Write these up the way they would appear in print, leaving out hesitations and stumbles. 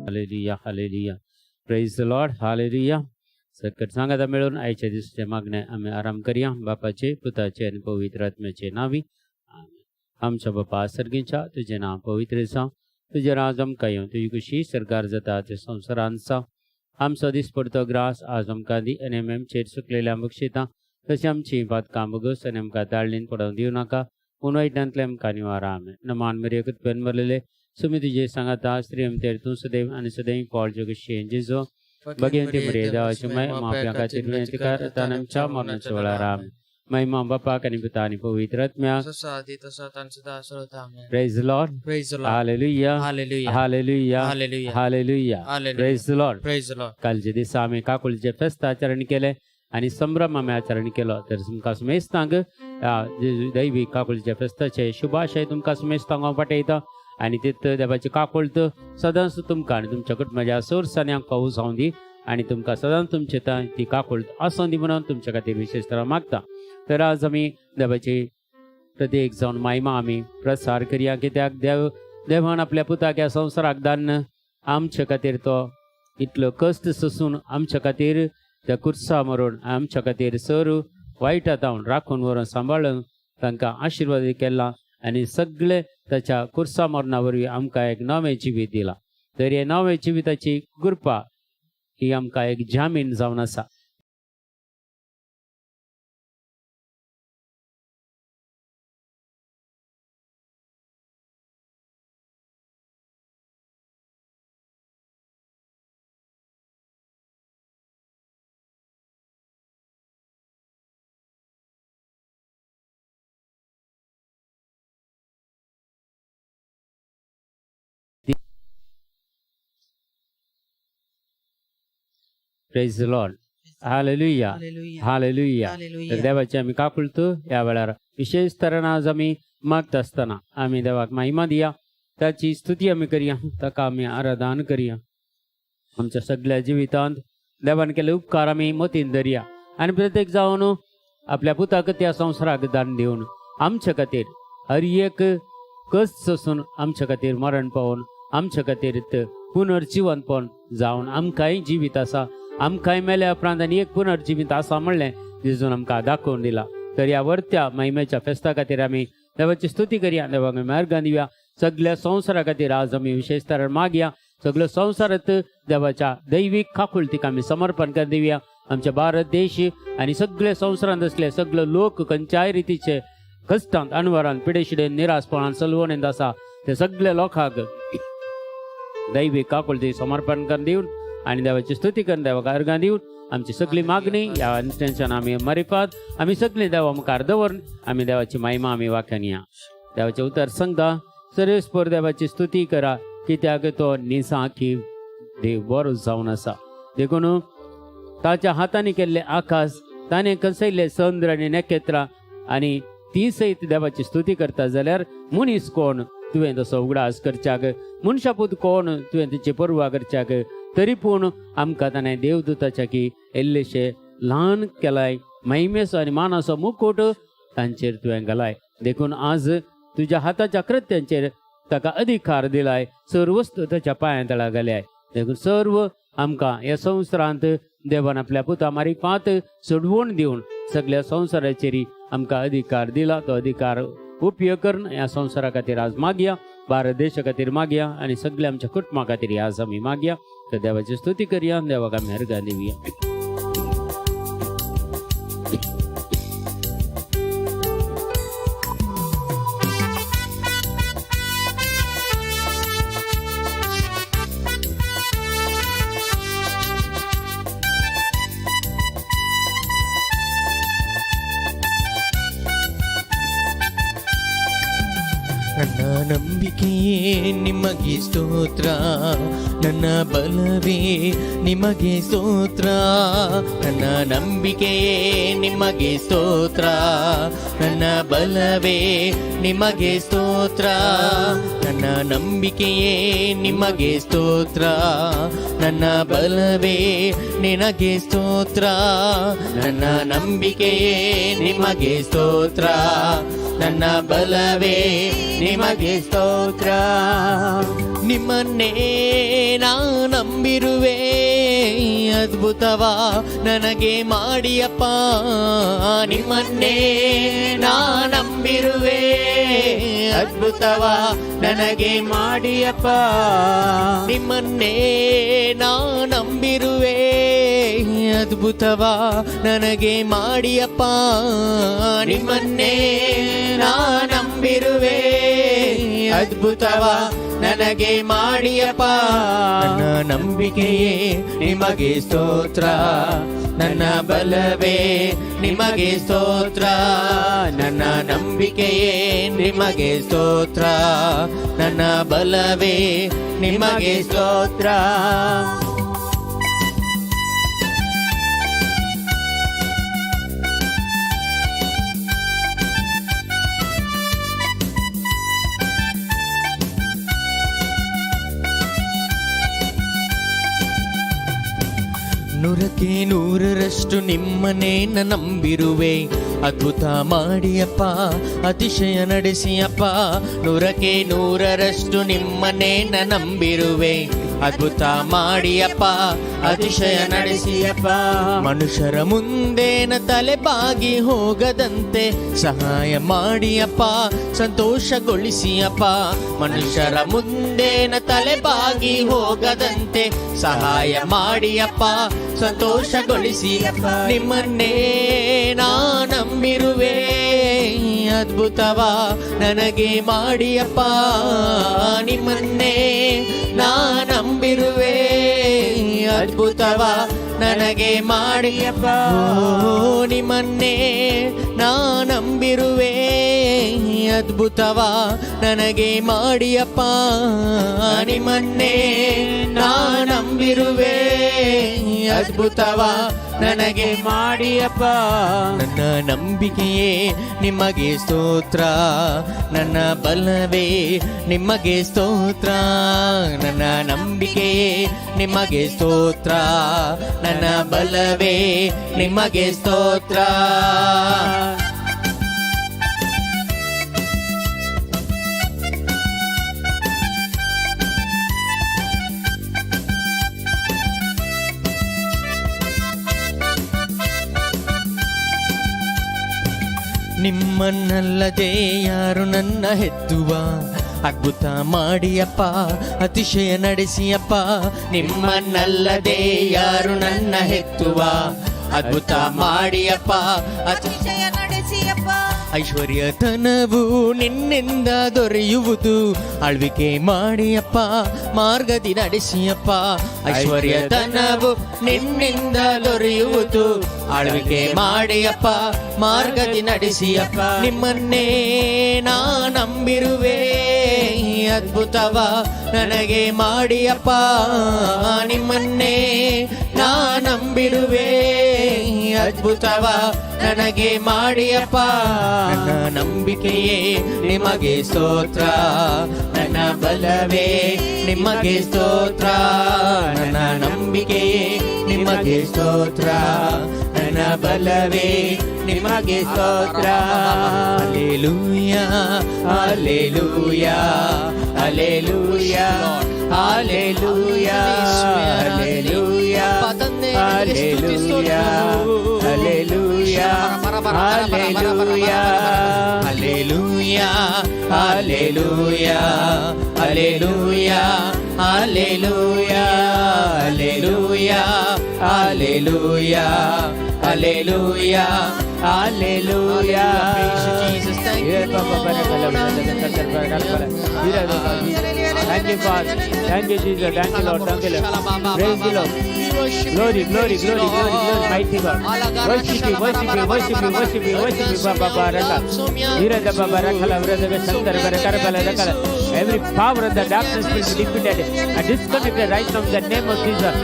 Hallelujah, hallelujah. Praise the Lord, hallelujah. सकट सांगाता मेळून आयच्या दिसाचे मागणे आमी आराम करया. बापाचे, पुताचे आनी पवित्र आत्म्याचे नांवी आमेन. आमच्या बापा सर्गीच्या, तुजें नांव पवित्र जावं, तुजें राज आमकां येवं, तुजी खुशी सरकार जाता ते संवसारांत जावं. आमचो दिसपडतो ग्रास आज आमकां दी आनी आमी आमचेर चुकलेल्या बक्षिता तशी आमची पातकां भोगस आनी आमकां दाळणीन पडोवंक दिवं नाका, पूण वायटांतले आमकां निवारा. आमेन. नमान मरिया, कृपेन भरलेले, सुमी तुजे सांगाता, स्त्री आमचेर तूं सदैव आनी सदैव पावल जगशी जेजो भगवंती मरिये देवाची माय, माप्या खातीर विनंती कर आतां आनी आमच्या मरणाच्या वेळार. आमेन. महिमा बापाक आनी पुता आनी पवित्र आत्म्याक. जसो आदी तसो आतां आनी सदां सर्वदा. आमेन. Praise Lord. Praise the Lord. Hallelujah. Hallelujah. Hallelujah. Hallelujah. Hallelujah. Hallelujah. Praise Lord. Praise the Lord. कालच्या दिसा आमी काकुळीचें फेस्त आचरण केलें आनी संभ्रम आमी आचरण केलो. तर तुमकां सुमेस्तांक दैवी काकुळीच्या फेस्ताचे शुभाशय तुमकां सुमेस्तांक हांव पाठयता आनी तित देवाची काकुळत सदांच तुमकां आनी तुमच्या कुटुंबाच्या सोर्सांनी पावस जावं दी आनी तुमकां सदांच तुमचे थंय ती काकुळत आसूं दी म्हणून तुमच्या खातीर विशेश तरा मागता. तर आज आमी देवाची प्रत्येक जावन महिमा आमी प्रसार करया, कित्याक देव देवान आपल्या पुताक ह्या संवसाराक धाडून आमचे खातीर तो इतलो कश्ट सोसून आमच्या खातीर त्या कुर्सा मरून आमच्या खातीर सर वायटा जावन राखून व्हरून सांबाळून तांकां आशिर्वाद केला आनी सगळे ताच्या कुर्सा मरणा वरवीं आमकां एक नवें जिवीत दिलां. तर हे नवें जिविताची कृपा ही आमकां एक जामीन जावन आसा. Praise Lord. Hallelujah. Hallelujah. Hallelujah. तर हालेलुया. देवाची आमी काकुळतो ह्या वेळार विशेष तरेन आज आमी मागता आसतना आमी देवाक महिमा दिया, ताची स्तुती आमी करया, ताका आमी आराधन करया. आमच्या सगळ्या जिवितांत देवान केल्ले उपकार आमी मतीन धरया आनी प्रत्येक जावन आपल्या पुताक त्या संवसाराक दान दिवन आमच्या खातीर हर एक कश्ट सोसून आमच्या खातीर मरण पावोवन आमच्या खातीर पुनर्जिवनपण जावन आमकांय जिवीत आसा, आमकांय मेल्या उपरांत आनी एक पुनर्जिवीत आसा म्हणलें जेजून आमकां दाखोवन दिला. तर ह्या वर्त्या महिमेच्या फेस्ता खातीर आमी देवाची स्तुती करया, देवाक आमी मार्गान दिवया. सगळ्या संवसारा खातीर आज आमी विशेष तरेन मागया. सगळ्या संवसारांत देवाच्या दैवीक काकुळतीक आमी समर्पण कर दिवया. आमच्या भारत देश आनी सगळे संवसारांत आसले सगळे लोक खंयच्याय रितीचे कश्टांत, अणवरान, पिडेशिडेन, निरासपणान, सलवणेंत आसा ते सगळे लोकांक दैवीक काकुळती समर्पण कर दिवन आनी देवाची स्तुती करून देवाक अर्गां दिवन आमची सगळी मागणी ह्या इंस्टंशन आमी मरिफात आमी सगळी देवा मुखार दवरून आमी देवाची महिमा आमी वाखाणया. देवाचें उतर सांगता, सर्वेस्पर देवाची स्तुती करा, कित्याक तो निसाकी देव बरो जावन आसा. देखून ताच्या हातांनी केल्ले आकाश, ताणें कसयल्ले चंद्र आनी नखेत्रां आनी ती सयत देवाची स्तुती करता जाल्यार मनीस कोण तुवें तसो उगडास करच्याक, मनशापूत कोण तुवें तिची पर्वा करच्याक. तरी पूण आमकां ताणें देवदूताच्या की इल्लेशे ल्हान केलाय, महिमेचो आनी मानाचो मुकुट तांचेर तुवें घालाय. देखून आज तुज्या हाताच्या कृत्यांचेर ताका अधिकार दिलाय, सर्व वस्तू ताच्या पांया तळा घाल्याय. देखून सर्व आमकां ह्या संवसारांत देवान आपल्या पुता मारिफात सोडवण दिवन सगळ्या संवसाराचेर आमकां अधिकार दिला. तो अधिकार उपयोग करून ह्या संवसारा खातीर आज मागया, भारत देशा खातीर मागया आनी सगळ्या आमच्या कुटुंबा खातीर आज आमी मागया. तर देवाची स्तुती करया, देवाक आमी अर्घां दिवया. ನನ್ನ ನಂಬಿಕೆಯೇ ನಿಮಗೆ ಸ್ತೋತ್ರ, ನನ್ನ ಬಲವೇ ನಿಮಗೆ ಸ್ತೋತ್ರ, ನನ್ನ ನಂಬಿಕೆಯೇ ನಿಮಗೆ ಸ್ತೋತ್ರ, ನನ್ನ ಬಲವೇ ನಿಮಗೆ ಸ್ತೋತ್ರ, ನನ್ನ ನಂಬಿಕೆಯೇ ನಿಮಗೆ ಸ್ತೋತ್ರ, ನನ್ನ ಬಲವೇ ನಿನಗೆ ಸ್ತೋತ್ರ, ನನ್ನ ನಂಬಿಕೆಯೇ ನಿಮಗೆ ಸ್ತೋತ್ರ, ನನ್ನ ಬಲವೇ ನಿಮಗೆ ಸ್ತೋತ್ರ. ನಿಮ್ಮನ್ನೇ ನಾ ನಂಬಿರುವೆ, ಅದ್ಭುತವ ನನಗೆ ಮಾಡಿಯಪ್ಪ. ನಿಮ್ಮನ್ನೇ ನಾ ನಂಬಿರುವೆ, ಅದ್ಭುತವ ನನಗೆ ಮಾಡಿಯಪ್ಪ. ನಿಮ್ಮನ್ನೇ ನಾ ನಂಬಿರುವೆ, ಅದ್ಭುತವ ನನಗೆ ಮಾಡಿಯಪ್ಪ. ನಿಮ್ಮನ್ನೇ ನಾ ನಂಬಿರುವೆ, ಅದ್ಭುತವ ನನಗೆ ಮಾಡಿಯಪ್ಪ. ನನ್ನ ನಂಬಿಕೆಯೇ ನಿಮಗೆ ಸ್ತೋತ್ರ, ನನ್ನ ಬಲವೇ ನಿಮಗೆ ಸ್ತೋತ್ರ, ನನ್ನ ನಂಬಿಕೆಯೇ ನಿಮಗೆ ಸ್ತೋತ್ರ, ನನ್ನ ಬಲವೇ ನಿಮಗೆ ಸ್ತೋತ್ರ. ನೂರಕ್ಕೆ ನೂರರಷ್ಟು ನಿಮ್ಮನ್ನೇ ನಂಬಿರುವೆ, ಅದ್ಭುತ ಮಾಡಿಯಪ್ಪ, ಅತಿಶಯ ನಡೆಸಿಯಪ್ಪ. ನೂರಕ್ಕೆ ನೂರರಷ್ಟು ನಿಮ್ಮನ್ನೇ ನಂಬಿರುವೆ, ಅದ್ಭುತ ಮಾಡಿಯಪ್ಪ, ಅತಿಶಯ ನಡೆಸಿಯಪ್ಪ. ಮನುಷ್ಯರ ಮುಂದೇನ ತಲೆ ಬಾಗಿ ಹೋಗದಂತೆ ಸಹಾಯ ಮಾಡಿಯಪ್ಪ, ಸಂತೋಷಗೊಳಿಸಿಯಪ್ಪ. ಮನುಷ್ಯರ ಮುಂದೇನ ತಲೆ ಬಾಗಿ ಹೋಗದಂತೆ ಸಹಾಯ ಮಾಡಿಯಪ್ಪ, ಸಂತೋಷಗೊಳಿಸಿಯಪ್ಪ. ನಿಮ್ಮನ್ನೇ ನಾ ನಂಬಿರುವೆ, ಅದ್ಭುತವ ನನಗೆ ಮಾಡಿಯಪ್ಪ. ನಿಮ್ಮನ್ನೇ ನಾ ನಂಬಿರುವೆ, ಅದ್ಭುತವ ನನಗೆ ಮಾಡಿಯಪ್ಪ. ನಿಮ್ಮನ್ನೇ ನಾ ನಂಬಿರುವೆ, ಅದ್ಭುತವ ನನಗೆ ಮಾಡಿಯಪ್ಪ. ನಿಮ್ಮನ್ನೇ ನಾ ನಂಬಿರುವೆ, ಅದ್ಭುತವ ನನಗೆ ಮಾಡಿಯಪ್ಪ. ನನ್ನ ನಂಬಿಕೆಯೇ ನಿಮಗೆ ಸ್ತೋತ್ರ, ನನ್ನ ಬಲವೇ ನಿಮಗೆ ಸ್ತೋತ್ರ, ನನ್ನ ನಂಬಿಕೆಯೇ ನಿಮಗೆ ಸ್ತೋತ್ರ, ನನ್ನ ಬಲವೇ ನಿಮಗೆ ಸ್ತೋತ್ರ. ನಿಮ್ಮನ್ನಲ್ಲದೆ ಯಾರು ನನ್ನ ಹೆತ್ತುವ, ಅದ್ಭುತ ಮಾಡಿಯಪ್ಪ, ಅತಿಶಯ ನಡೆಸಿಯಪ್ಪ. ನಿಮ್ಮನ್ನಲ್ಲದೆ ಯಾರು ನನ್ನ ಹೆತ್ತುವ, ಅದ್ಭುತ ಮಾಡಿಯಪ್ಪ, ಅತಿಶಯ ನಡೆಸಿಯಪ್ಪ. ಐಶ್ವರ್ಯತನವು ನಿನ್ನಿಂದ ದೊರೆಯುವುದು, ಆಳ್ವಿಕೆ ಮಾಡಿಯಪ್ಪ, ಮಾರ್ಗದಿ ನಡೆಸಿಯಪ್ಪ. ಐಶ್ವರ್ಯತನವು ನಿನ್ನಿಂದ ದೊರೆಯುವುದು, ಆಳ್ವಿಕೆ ಮಾಡಿಯಪ್ಪ, ಮಾರ್ಗದಿ ನಡೆಸಿಯಪ್ಪ. ನಿಮ್ಮನ್ನೇ ನಾ ನಂಬಿರುವೆ, ಅದ್ಭುತವ ನನಗೆ ಮಾಡಿಯಪ್ಪ. ನಿಮ್ಮನ್ನೇ ನಾ ನಂಬಿರುವೆ, ಅದ್ಭುತವ ನನಗೆ ಮಾಡಿಯಪ್ಪ. ನನ್ನ ನಂಬಿಕೆಯೇ ನಿಮಗೆ ಸ್ತೋತ್ರ, ನನ್ನ ಬಲವೇ ನಿಮಗೆ ಸ್ತೋತ್ರ, ನನ್ನ ನಂಬಿಕೆಯೇ ನಿಮಗೆ ಸ್ತೋತ್ರ, ನನ್ನ ಬಲವೇ ನಿಮಗೆ ಸ್ತೋತ್ರ. Hallelujah, hallelujah, hallelujah, hallelujah, hallelujah, ಸ್ತುತಿ ಸ್ತೋತ್ರವು. Hallelujah, hallelujah. Hallelujah, hallelujah, hallelujah, hallelujah, hallelujah, hallelujah, hallelujah, hallelujah. Praise you, Jesus. Thank you, Thank you, Father. Thank you, Jesus. Thank you, Lord. Thank you, Lord. Praise the Lord. Glory, glory, glory, glory, glory, mighty God. Worship you, worship you, worship you, worship you, worship you, Baba Baraka. Virada Baba Rakala, Vrada Shankar, Barakala, Rakala. Every power of the darkness will be defeated and disconnected right now in the name of Jesus.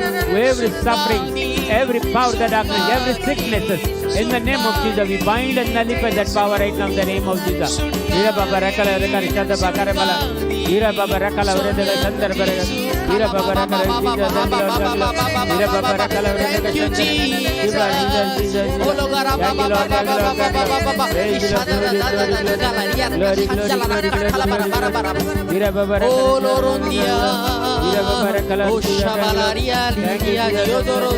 Every suffering, every power of the darkness, every sicknesses, in the name of Jesus, we bind and nullify that power right now in the name of Jesus. Veera Baba Rakala, Rakala, Shada Bakarabala. Veera Baba Rakala, Vrada Shankar, Barakala. Veera Baba Rakala, Jesus, thank you, Lord, thank you, Lord. Veera Baba Rakala, Vrada Thank you, Shankar. Jesus. Jesus, Jesus, Jesus. Thank you, Lord, thank you, Lord, thank you, Lord. Praise the Lord, glory, glory, glory, glory, glory, glory, glory, glory. Veera Baba Rakala, O Lorondia, Veera Baba Rakala, O Shabalaria, Thank you, Lidia, Jesus. Yodoro,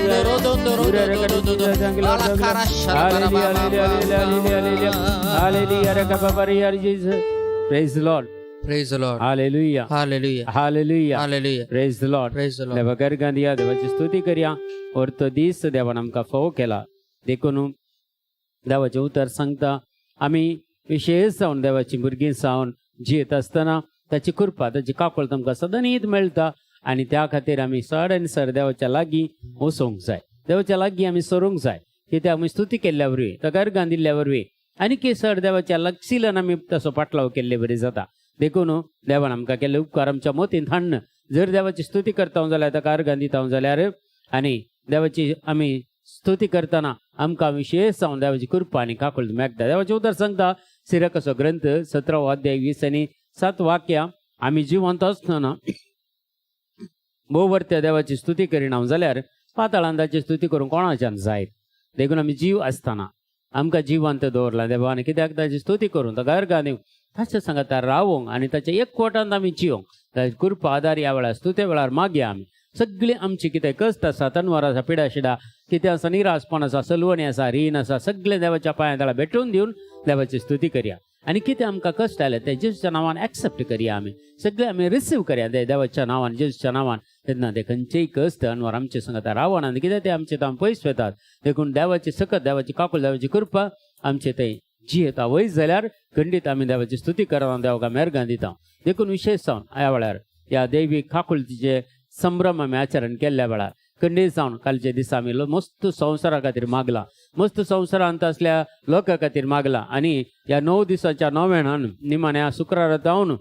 Doro, Veera Rakala, Jesus, thank you, Lord, thank you, Lord. Hallelujah, hallelujah, hallelujah, hallelujah. Hallelujah, Rakababari, Jesus. Praise the Lord. Praise the Lord. Hallelujah. Hallelujah. Hallelujah. Hallelujah. Praise the Lord. Praise the Lord. देवा गर्गान दिया, देवाची स्तुती करया. और तो दीस देवान आमकां फोव केला देखून देवाचें उतर सांगता आमी विशेष जावन देवाची भुरगीं जावन जियेत आसतना ताची कृपा, ताची काकूळट आमकां सदांच मेळटा आनी त्या खातीर आमी सड आनी सर देवाच्या लागीं वचोंक जाय, देवाच्या लागीं आमी सरूंक जाय. कित्याक आमी स्तुती केल्ल्या वरवीं, ताका अर्गां दिल्ल्या वरवीं आनी सर देवाच्या लक्षिल्यान आमी तसो पाटलाव केल्ले बरी जाता. देखून देवान आमकां केल्ले उपकार आमच्या मोतीन हाडन जर देवाची स्तुती करता जाल्यार, ताका अर्गां दिता जाल्यार आनी देवाची आमी स्तुती करतना आमकां विशेष जावन देवाची कृपा आनी काकूळट मेळटा. देवाचें उतर सांगता सिरकाचो ग्रंथ 17 अध्याय 20 आनी 7 वाक्यां, आमी जिवंत आसतना भोववर्त्या देवाची स्तुती करिना जाल्यार पाताळान ताची स्तुती करूंक कोणाच्यान जायत. देखून आमी जीव आसतना आमकां जिवंत दवरला देवान कित्याक ताची स्तुती करूंक, ताका अर्गां दिवंक, ताच्या सांगाता रावोंक आनी ताच्या एकवटांत आमी जिवंक ताची कृपा आदार ह्या वेळार स्तुते वेळार मागया. आमी सगळी आमची कितें कश्ट आसा, तनवार आसा, पिडा शिडा कितें आसा, निराशपण आसा, सलवणी आसा, रीण आसा, सगळें देवाच्या पांया तळा भेटोवन दिवन देवाची स्तुती करया. आनी कितें आमकां कश्ट आयले ते जेजूच्या नांवान एक्सेप्ट करया, आमी सगळें आमी रिसीव करया ते देवाच्या नांवान, जेजूच्या नांवान. तेन्ना ते खंयचेय कश्ट अनवर आमचे सांगता रावण आनी कितें ते आमचे ताम पयस वतात. देखून देवाची सकत, देवाची काकूळ, देवाची कृपा आमचे ते जियेता वयस जाल्यार खंडीत आमी देवाची स्तुती करता, देवाक आमी अर्गां दिता. देखून विशेष जावन ह्या वेळार ह्या दैवी काकुळतीचे संभ्रम आमी आचरण केल्ल्या वेळार खंडीत जावन कालच्या दिसा आमी मस्त संवसारा खातीर मागला, मस्त संवसारांत असल्या लोकां खातीर मागला आनी ह्या 9 दिसाच्या नव्यान निमाण्या शुक्रारा जावन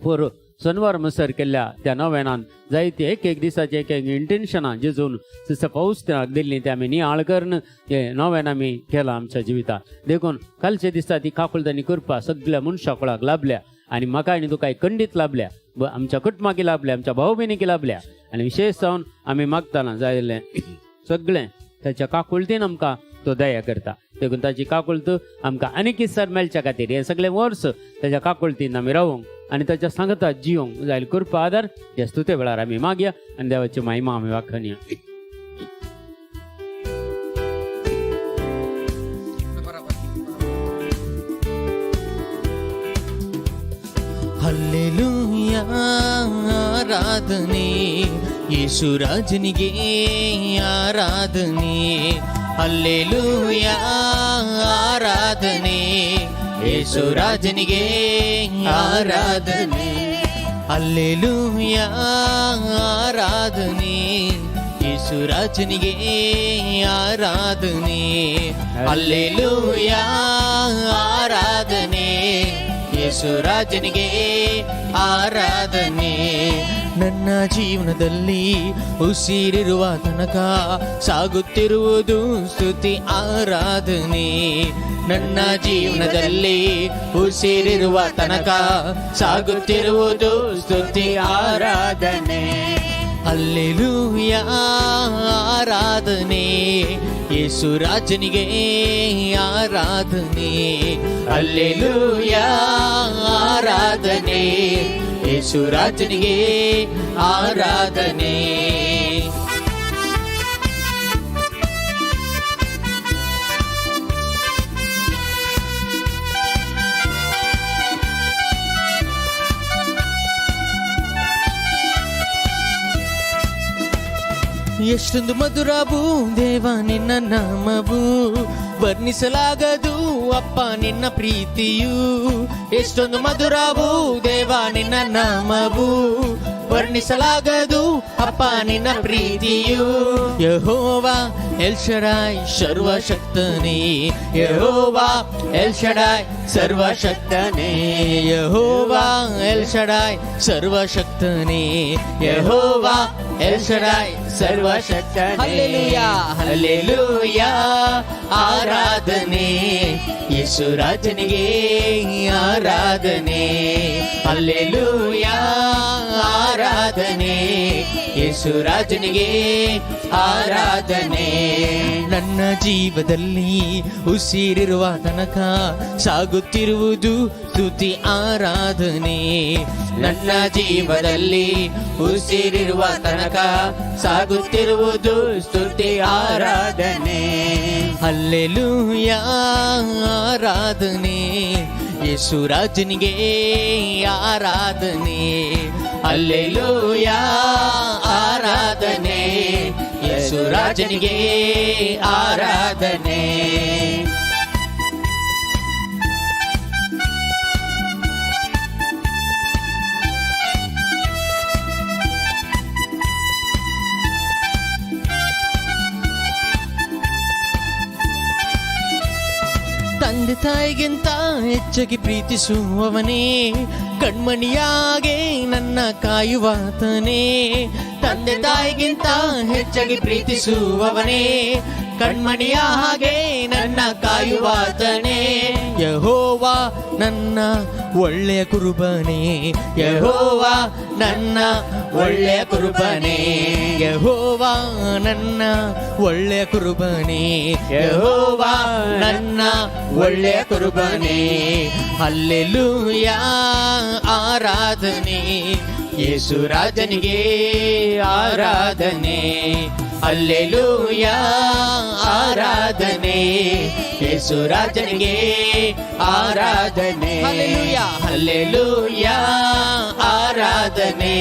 पोर शनिवार मसर केल्ल्या त्या नव्यानान जायते एक एक दिसाचे एक एक इंटेन्शनां जेजून सिस्टर पावस दिल्ली ते आमी नियाळ करून हे नव्यान आमी केलां आमच्या जिवितांत. देखून कालच्या दिसा ती काकुळट आनी कृपा सगळ्या मनशा कुळाक लाभल्या आनी म्हाका आनी तुका खंडीत लाभल्या, आमच्या कुटुंबाक लाभल्या, आमच्या भाव भयणीक लाभल्या. आनी विशेष जावन आमी मागतना जायिल्लें सगळें ताच्या काकुळटीन आमकां तो दया करता. देखून ताची काकुळट आमकां आनीक सर मेळच्या खातीर हें सगळें वर्स ताच्या काकुळटीन आमी रावूंक आनी ताच्या सांगता जिवंक जायल कृपा आदार ह्या स्तुते वेळार आमी मागया आनी देवाची महिमा आमी वाखणया. ಹಲ್ಲೆಲೂಯಾ ಆರಾಧನೆ ಯೇಸುರಾಜನಿಗೆ ಆರಾಧನೆ, ಹಲ್ಲೆಲೂಯಾ ಆರಾಧನೆ ಯೇಸುರಾಜನಿಗೆ ಆರಾಧನೆ, ಹಲ್ಲೆಲೂಯಾ ಆರಾಧನೆ ಯೇಸುರಾಜನಿಗೆ ಆರಾಧನೆ, ಹಲ್ಲೆಲೂಯಾ ಆರಾಧನೆ ಯೇಸುರಾಜನಿಗೆ ಆರಾಧನೆ. ನನ್ನ ಜೀವನದಲ್ಲಿ ಉಸಿರಿರುವ ತನಕ ಸಾಗುತ್ತಿರುವುದು ಸ್ತುತಿ ಆರಾಧನೆ. ನನ್ನ ಜೀವನದಲ್ಲಿ ಉಸಿರಿರುವ ತನಕ ಸಾಗುತ್ತಿರುವುದು ಸ್ತುತಿ ಆರಾಧನೆ. ಹಲ್ಲೆಲೂಯಾ ಆರಾಧನೆ ಯೇಸುರಾಜನಿಗೆ ಆರಾಧನೆ, ಹಲ್ಲೆಲೂಯಾ ಆರಾಧನೆ ಯೇಸುರಾಜನಿಗೆ ಆರಾಧನೆ. ಎಷ್ಟೊಂದು ಮಧುರವು ದೇವ ನಿನ್ನ ನಾಮವು, ವರ್ಣಿಸಲಾಗದು ಅಪ್ಪ ನಿನ್ನ ಪ್ರೀತಿಯು. ಎಷ್ಟೊಂದು ಮಧುರವು ದೇವ ನಿನ್ನ ನಾಮವು, ವರ್ಣಿಸಲಾಗದು ಅಪ್ಪ ನಿನ್ನ ಪ್ರೀತಿಯು. ಯೆಹೋವಾ ಎಲ್ ಶಡಾಯ್ ಸರ್ವಶಕ್ತನೇ, ಯೆಹೋವಾ ಎಲ್ ಶಡಾಯ್ ಸರ್ವಶಕ್ತನೇ, ಯೆಹೋವಾ ಎಲ್ ಶಡಾಯ್ ಸರ್ವಶಕ್ತನೇ, ಯೆಹೋವಾ ಎಲ್ ಶಡಾಯ್ ಸರ್ವಶಕ್ತನೇ. ಹಲ್ಲೆಲೂಯಾ, ಹಲ್ಲೆಲೂಯಾ, ಆರಾಧನೆ ಯೇಸು ರಾಜನಿಗೆ ಆರಾಧನೆ. ಹಲ್ಲೆಲೂಯಾ, ಆರಾಧನೆ ಯೇಸು ರಾಜನಿಗೆ ಆರಾಧನೆ. ನನ್ನ ಜೀವದಲ್ಲಿ ಉಸಿರಿರುವ ತನಕ ಸಾಗುತ್ತಿರುವುದು ಸ್ತುತಿ ಆರಾಧನೆ. ನನ್ನ ಜೀವದಲ್ಲಿ ಉಸಿರಿರುವ ತನಕ ಸಾಗುತ್ತಿರುವುದು ಸ್ತುತಿ ಆರಾಧನೆ. ಹಲ್ಲೆಲೂಯಾ, ಆರಾಧನೆ ಯೇಸು ರಾಜನಿಗೆ ಆರಾಧನೆ. ಹಲ್ಲೆಲೂಯಾ, ಆರಾಧನೆ ಯೇಸು ರಾಜನಿಗೆ ಆರಾಧನೆ. ತಂದೆ ತಾಯಿಗಿಂತ ಹೆಚ್ಚಾಗಿ ಪ್ರೀತಿಸುವವನೇ, ಕಣ್ಮಣಿಯಾಗೆ ನನ್ನ ಕಾಯುವಾತನೇ. ತಂದೆ ತಾಯಿಗಿಂತ ಹೆಚ್ಚಾಗಿ ಪ್ರೀತಿಸುವವನೇ, ಕಣ್ಮಣಿಯ ಹಾಗೆ ನನ್ನ ಕಾಯುವಾತನೇ. ಯಹೋವಾ ನನ್ನ ಒಳ್ಳೆಯ ಕುರುಬನೇ, ಯಹೋವಾ ನನ್ನ ಒಳ್ಳೆಯ ಕುರುಬನೇ, ಯಹೋವಾ ನನ್ನ ಒಳ್ಳೆಯ ಕುರುಬನೇ, ಯಹೋವಾ ನನ್ನ ಒಳ್ಳೆಯ ಕುರುಬನೇ. ಹಲ್ಲೆಲೂಯಾ, ಆರಾಧನೆ ಯೇಸು ರಾಜನಿಗೆ ಆರಾಧನೆ. ಹಲ್ಲೆಲೂಯಾ, ಆರಾಧನೆ ಯೇಸು ರಾಜನಿಗೆ ಆರಾಧನೆ. ಹಲ್ಲೆಲೂಯಾ, ಹಲ್ಲೆಲೂಯಾ, ಆರಾಧನೆ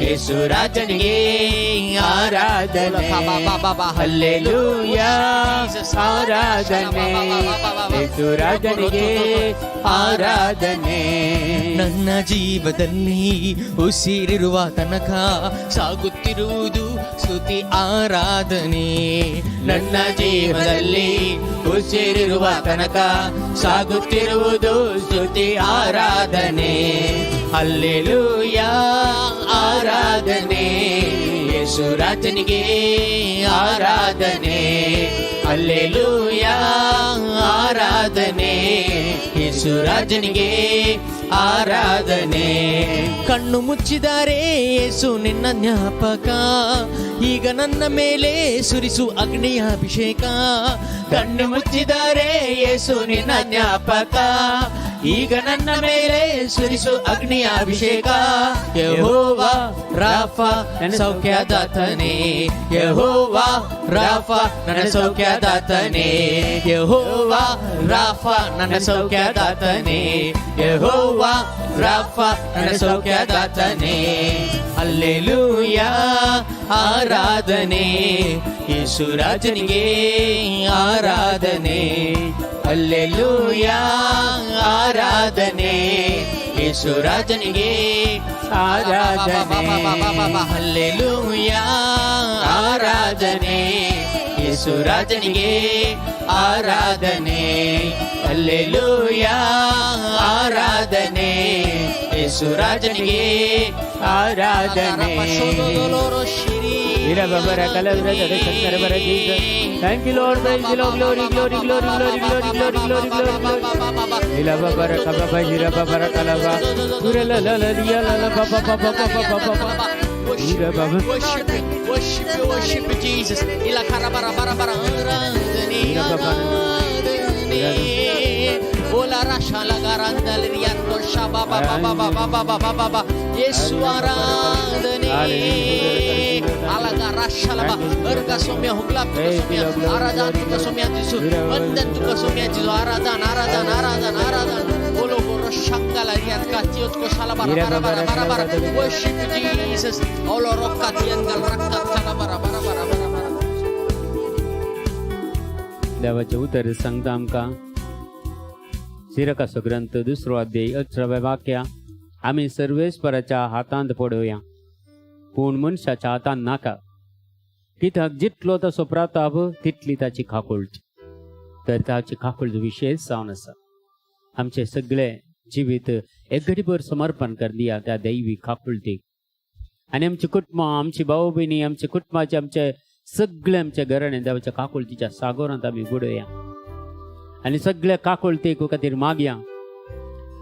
ಯೇಸು ರಾಜನಿಗೆ ಆರಾಧನೆ. ಹಲ್ಲೆಲೂಯಾ, ಆರಾಧನೆ ಯೇಸು ರಾಜನಿಗೆ ಆರಾಧನೆ. ನನ್ನ ಜೀವದಲ್ಲಿ ಉಸಿರಿರುವ ತನಕ ಸಾಗುತ್ತಿರುವುದು ಸ್ತುತಿ ಆರಾಧನೆ. ನನ್ನ ಜೀವದಲ್ಲಿ ಉಸಿರಿರುವ ತನಕ ಸಾಗುತ್ತಿರುವುದು ಸ್ತುತಿ ಆರಾಧನೆ. ಹಲ್ಲೆಲೂಯಾ, ಆರಾಧನೆ ಯೇಸು ರಾಜನಿಗೆ ಆರಾಧನೆ. ಹಲ್ಲೆಲೂಯಾ, ಆರಾಧನೆ ಯೇಸು ರಾಜನಿಗೆ ಆರಾಧನೆ. ಕಣ್ಣು ಮುಚ್ಚಿದರೆ ಯೇಸು ನಿನ್ನ ಜ್ಞಾಪಕ, ಈಗ ನನ್ನ ಮೇಲೆ ಸುರಿಸು ಅಗ್ನಿಯ ಅಭಿಷೇಕ. ಕಣ್ಣು ಮುಚ್ಚಿದರೆ ಯೇಸು ನಿನ್ನ ಜ್ಞಾಪಕ, ಈಗ ನನ್ನ ಮೇಲೆ ಸುರಿಸು ಅಗ್ನಿಯ ಅಭಿಷೇಕ. ಯೆಹೋವಾ ರಾಫ ಸೌಖ್ಯದಾತನೇ, ಯೆಹೋವಾ ರಾಫ ನನ್ನ ಸೌಖ್ಯದಾತನೇ, ಯೆಹೋವಾ ರಾಫ ನನ್ನ ಸೌಖ್ಯದಾತನೇ, ಯೆಹೋವಾ ರಾಫ ನನ್ನ ಸೌಖ್ಯದಾತನೇ. ಹಲ್ಲೆಲೂಯಾ, ಆರಾಧನೆ ಯೇಸು ರಾಜನಿಗೆ ಆರಾಧನೆ. ಹಲ್ಲೆಲೂಯಾ, ಆರಾಧನೆ ಯೇಸು ರಾಜನಿಗೆ ಆರಾಧನೆ. ಹಲ್ಲೆಲೂಯಾ, ಆರಾಧನೆ ಯೇಸು ರಾಜನಿಗೆ ಆರಾಧನೆ. ಹಲ್ಲೆಲೂಯಾ, ಆರಾಧನೆ ಯೇಸು ರಾಜನಿಗೆ ಆರಾಧನೆ. Thank you, Lord. Praise the Lord. Glory, glory, glory, glory, glory, glory, glory, glory, glory. Ila bara kaba ba jira ba bara kalaba. Ura la la la la la la ba ba ba ba ba ba ba ba. Ura ba ba. Worship, worship, worship Jesus. Ila karabara bara bara ಆರಾಧನೆ, ಆರಾಧನೆ. ಓಲ ರಾಶಾ ಲಗಾರಂದಲ್ ರಿಯಂತೋ ಶಬಾ ಬಾ ಬಾ ಬಾ ಬಾ ಬಾ ಬಾ ಬಾ ಬಾ ಬಾ. ಯೇಸು ಆರಾಧನೆ. ಅಲಗ ರಾಶಲಬ ಅರ್ಗ ಸೌಮ್ಯ ಹುಗ್ಲಾ ಸೌಮ್ಯ ಆರಾಧನ ಸೌಮ್ಯ ಜೀಸು ವಂದನ್ ತುಕ ಸೌಮ್ಯ ಜೀಸು ಆರಾಧನ ಆರಾಧನ ಆರಾಧನ ಆರಾಧನ. ಓಲೋ ಗೋರೋ ಶಂಗಲ ರಿಯತ್ ಕಾತಿಯೋತ್ ಕೋ ಶಾಲಬರ ಬರ ಬರ ಬರ ಬರ. Worship Jesus. ಓಲೋ ರೊಕ್ಕ ತಿಯಂಗಲ್ ರಕ್ಕ ಕಲ ಬರ ಬರ ಬರ देवाचें उतर सांगता आमकां सिरकाचो ग्रंथ दुसरो अध्याय 18व्या वाक्या, आमी सर्वेस्पराच्या हातांत पडोवया, पूण मनशाच्या हातांत नाका. कित्याक जितलो ताचो प्रताप तितली ताची काकुळट. तर ताची काकुळट विशेश जावन आसा. आमचे सगळे जिवीत एक घडीभर समर्पण कर दिया त्या दैवी काकुळटीक. आनी आमची कुटुंबां, आमची भाव भयणी, आमचे कुटुंबाचे, आमचे सगळे आमच्या घराणे देवाच्या काकुळटीच्या सागोरांत आमी बुडोवया आनी सगळ्या काकुळटेक खातीर मागया.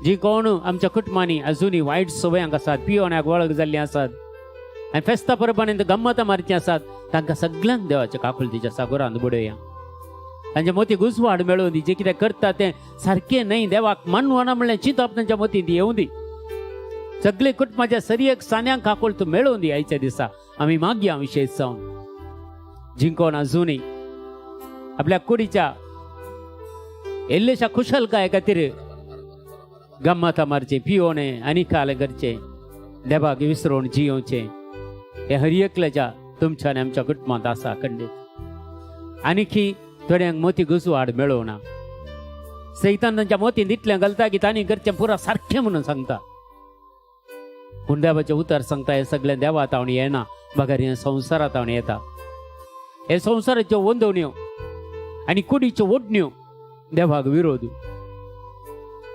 जी कोण आमच्या कुटुंबांनी अजुनूय वायट सवयांक आसात, पियोण्याक वळख जाल्ली आसात आनी फेस्ता परबांनी गम्मतां मारची आसात, तांकां सगळ्यांक देवाच्या काकुळटीच्या सागोरांत बुडोवया. तांच्या मोती घुसवाड मेळोवन दी. जे कितें करता तें सारकें न्हय, देवाक मानवना म्हणलें चिंतप तांच्या मतींत येवं दी. सगळे कुटुंबाच्या सरियक सान्यांक काकुळट मेळोवन दी. आयच्या दिसा आमी मागया विशेश जावन जिंकोन अजुनूय आपल्या कुडीच्या इल्लेशा खुशालकाये खातीर गम्मतां मारचें, पियोणें आनी काल करचें, देवाक विसरून जियोवचें, हें हर एकल्याच्या तुमच्या आनी आमच्या कुटुंबांत आसा खंडीत. आनीकी थोड्यांक मोती घुसवाड मेळोवना. सैतान तांच्या मोतीन इतलें घालता की तांणी करचें पुरा सारकें म्हणून सांगता. पूण देवाचें उतर सांगता हें सगळें देवा तावणी येना, बगर हें संवसारा तावणी येता. हे संवसाराच्यो वंदवण्यो आनी कुडीच्यो ओडण्यो देवाक विरोध.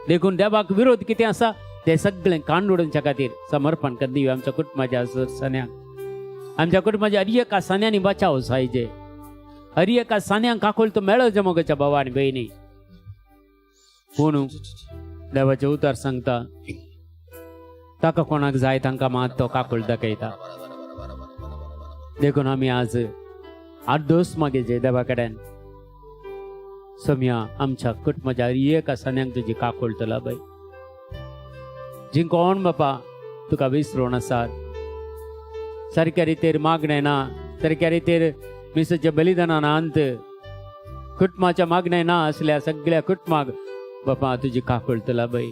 देखून देवाक विरोध कितें आसा ते सगळें कांडोडच्या खातीर समर्पण कर दिवया आमच्या कुटुंबाच्या सन्यांक. आमच्या कुटुंबाच्या हर एका सान्यांनी बचाव जायजे. हर एका सान्यांक काकुळट मेळोवचें मोगाच्या भावा आनी भयणी. पूण देवाचें उतर सांगता ताका कोणाक जाय तांकां मात तो काकुळट दाखयता. देखून आमी आज आठ मागेचे देवा कडेन, सोम्या आमच्या कुटुंबाच्या एका सान्यांक तुजी काकुळट लाभय. जी कोण बापा तुका विसरून आसात, सारक्या रितीर मागणें ना, सारक्या रितीर मिसाच्या बलिदानान अंत कुटुंबाच्या मागणें ना असल्या सगळ्या कुटुंबाक बापा तुजी काकुळट लाभय.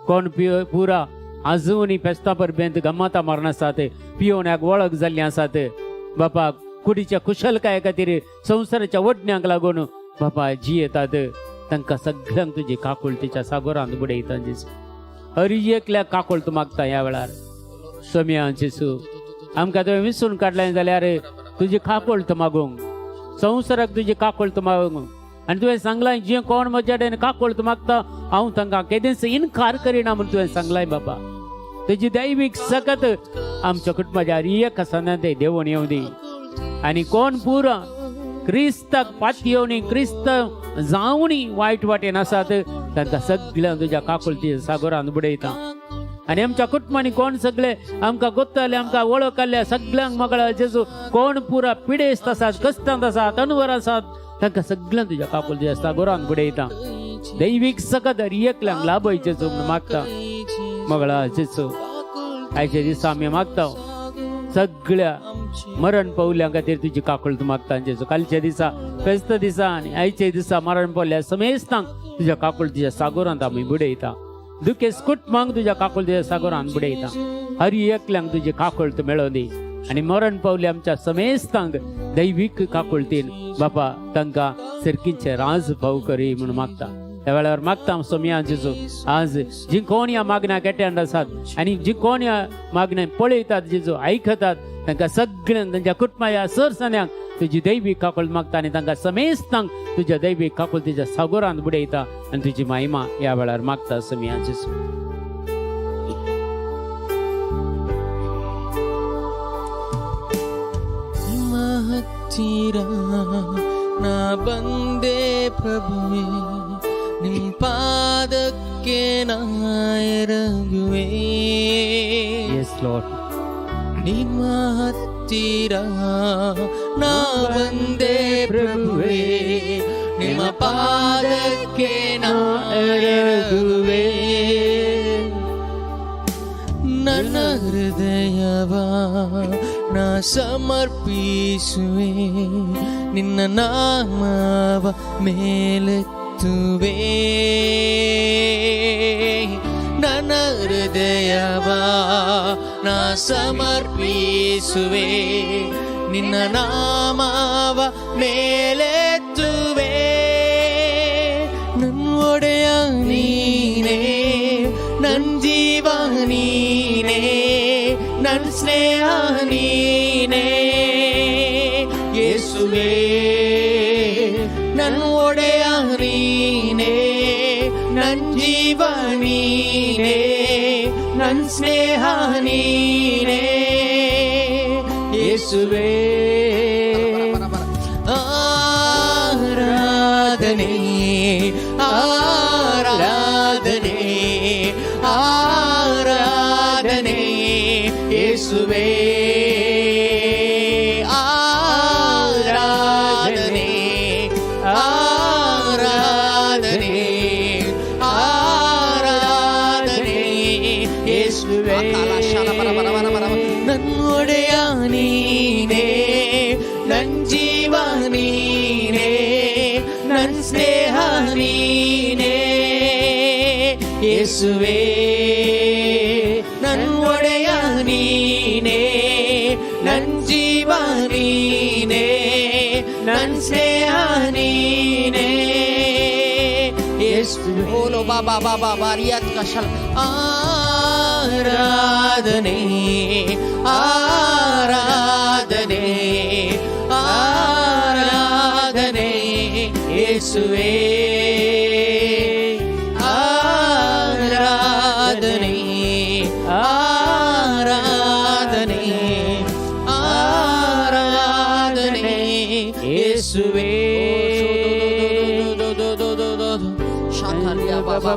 कोण पियो पुरा आजूनय फेस्ता परबेंत गम्मतां मारून आसात, पियोण्याक वळख जाल्ली आसात बापा, कुडीच्या कुशलकाये खातीर संवसाराच्या वडण्यांक लागून बापा जियेतात, तांकां सगळ्यांक तुजी काकुळटीच्या सागोरांत बुडयता जेजू. हर एकल्याक काकुळट मागता ह्या वेळार सोम्या जेजू. आमकां तुवें विसरून काडलें जाल्यार तुजी काकुळट मागूंक, संवसाराक तुजी काकुळट मागूंक. आनी तुवें सांगलां जे कोण म्हज्या कडेन काकुळट मागता हांव तांकां केदेंच इनकार करिना म्हूण तुवें सांगलां बाबा. तुजी दैवीक सकत आमच्या कुटुंबाच्या हर एका सनात देवून येवं दी. आनी कोण पुरा क्रिस्ताक पातयेवनी क्रिस्त जावनी वायट वाटेन आसात तांकां सगळ्यांक तुज्या काकुळटी सागोरान बुडयता. आनी आमच्या कुटुंबांनी कोण सगळे आमकां गोत्ताले, आमकां वळख आसल्या सगळ्यांक मगळा जेजू, कोण पुरा पिडेस्त आसात, कश्टांत आसात, अनवर आसात, तांकां सगळ्यांक तुज्या काकुळटी सागोरान बुडयता. दैवीक सकत हर एकल्यांक लाभय जेजू म्हणून मागता मगळा जेजू. आयच्या दिसा आमी मागता सगळ्या मरण पावल्या खातीर तुजी काकुळट मागता जेजू. कालच्या दिसा फेस्त दिसा आनी आयच्या दिसा मरण पावल्या समेस्तांक तुज्या काकुळटीच्या सागोरांत आमी बुडयता. दुखेस्त कुटुंबांक तुज्या काकुळटीच्या सागोरांत बुडयता. हर एकल्यांक तुजी काकुळट मेळोवन दी आनी मरण पावले आमच्या समेस्तांक दैवीक काकुळटीन बापा तांकां सर्कीचे राज भाव करी म्हणून मागता. त्या वेळार मागता सोम्या जेजू, आज जी कोण ह्या मागण्या केट्यांत आसात आनी जी कोण ह्या मागण्या पळयतात जेजू, आयकतात, तांकां सगळ्यांक तांच्या कुटुंबाच्या सरसन्यांक तुजी दैवीक काकुळट मागता आनी तांकां समेस्तांक तुज्या दैवीक काकुळटीच्या सागोरांत बुडयता आनी तुजी महिमा ह्या वेळार मागता सोम्या जेजू. ನಿಮ್ಮ ಹತ್ತಿರ ನಾ ಬಂದೆ ಪ್ರಭುವೆ, ನಿಮ್ ಪಾದಕ್ಕೆ ನಾ ಎರಗುವೆ. S lord. ನಿಮ್ಮ ಹತ್ತಿರ ನಾ ಬಂದೆ ಪ್ರಭುವೆ, ನಿಮ್ಮ ಪಾದಕ್ಕೆ ನಾ ಎರಗುವೆ. ನನ್ನ ಹೃದಯವ ನಾ ಸಮರ್ಪಿಸುವೆ, ನಿನ್ನ ನಾಮವ ಮೇಲೆತ್ತುವೆ. ನನ್ನ ಹೃದಯವ ನಾ ಸಮರ್ಪಿಸುವೆ, ನಿನ್ನ ನಾಮವ ಮೇಲೆತ್ತುವೆ. ಯೇಸುವೇ ನನ್ನ ಒಡೆಯ ನೀನೇ, ನನ್ ಜೀವ ನೀನೇ, ನನ್ ಸ್ನೇಹ ನೀನೇ ಯೇಸುವೇ. ಆರಾಧನೆ, ಆರಾಧನೆ, ಆರಾಧನೆ ಯೇಸುವೇ. ಆರಾಧನೆ, ಆರಾಧನೆ, ಆರಾಧನೆ ಯೇಸುವೇ. ನನ್ನೊಡೆಯ ನೀನೇ, ನನ್ ಜೀವ ನೀನೇ, ನನ್ ಸ್ನೇಹ ನೀನೇ ಯೇಸುವೇ. ನನ್ ಒಡೆಯ ನೀನೇ, ನನ್ ಜೀವ ನೀನೇ, ನನ್ ಸ್ನೇಹ ನೀನೇ ಯೇಸುವೇ. ಓಲೋ ಬಾಬಾ ಬಾಬಾ ಬಾರಿಯಾತ್ ಕಶಲ್. ಆರಾಧನೆ, ಆರಾಧನೆ, ಆರಾಧನೆ ಯೇಸುವೇ. ಆರಾಧನೆ, ಆರಾಧನೆ, ಆರಾಧನೆ ಯೇಸುವೇ.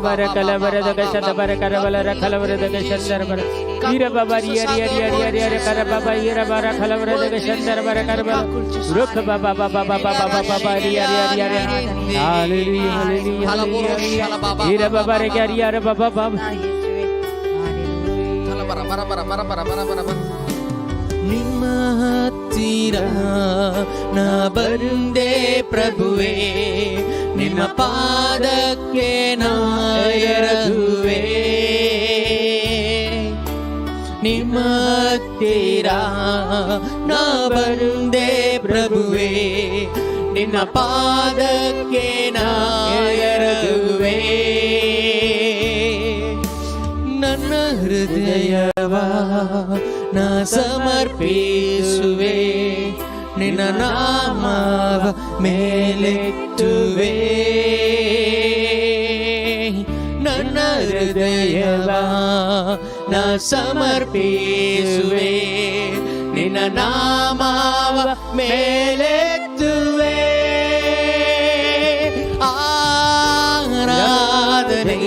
ಬರ ಕಲಬರದ ಕಶದ ಬರ ಕರಬಲರ ಕಲಬರದ ಕಶಂದರ ಬರ ವೀರ ಬಾಬಾ ರಿಯ ರಿಯ ರಿಯ ರಿಯ ರಿಯ ರಿಯ ಕರ ಬಾಬಾ ಈರ ಬರ ಕಲಬರದ ಕಶಂದರ ಬರ ಕರಬಲ ರುಖ ಬಾಬಾ ಬಾಬಾ ಬಾಬಾ ಬಾಬಾ ಬಾಬಾ ರಿಯ ರಿಯ ರಿಯ ರಿಯ. ಹಾಲೆಲೂಯಾ, ಹಾಲೆಲೂಯಾ, ಹಾಲೆಲೂಯಾ. ಈರ ಬಾಬಾ ರೆ ರಿಯ ರ ಬಾಬಾ ಬಾಬಾ. ಯೇಸುವೇ, ಹಾಲೆಲೂಯಾ. ಬರ ಬರ ಬರ ಬರ ಬರ ಬರ ಬರ ಬರ. ನಿಮ್ಮ ಹತ್ತಿರ ನಾ ಬಂದೆ ಪ್ರಭುವೆ, ನಿನ್ನ ಪಾದಕ್ಕೆ ನಾ ಎರಗುವೆ. ನಿಮ್ಮ ಹತ್ತಿರ ನಾ ಬಂದೆ ಪ್ರಭುವೆ, ನಿನ್ನ ಪಾದಕ್ಕೆ ನಾ ಎರಗುವೆ. ನನ್ನ ಹೃದಯವ ನಾ ಸಮರ್ಪಿಸುವೆ, ನಿನ್ನ ನಾಮವ ಮೇಲೆತ್ತುವೆ. ನನ್ನ ಹೃದಯವ ನಾ ಸಮರ್ಪಿಸುವೆ, ನಿನ್ನ ನಾಮವ ಮೇಲೆತ್ತುವೆ. ಆರಾಧನೆ,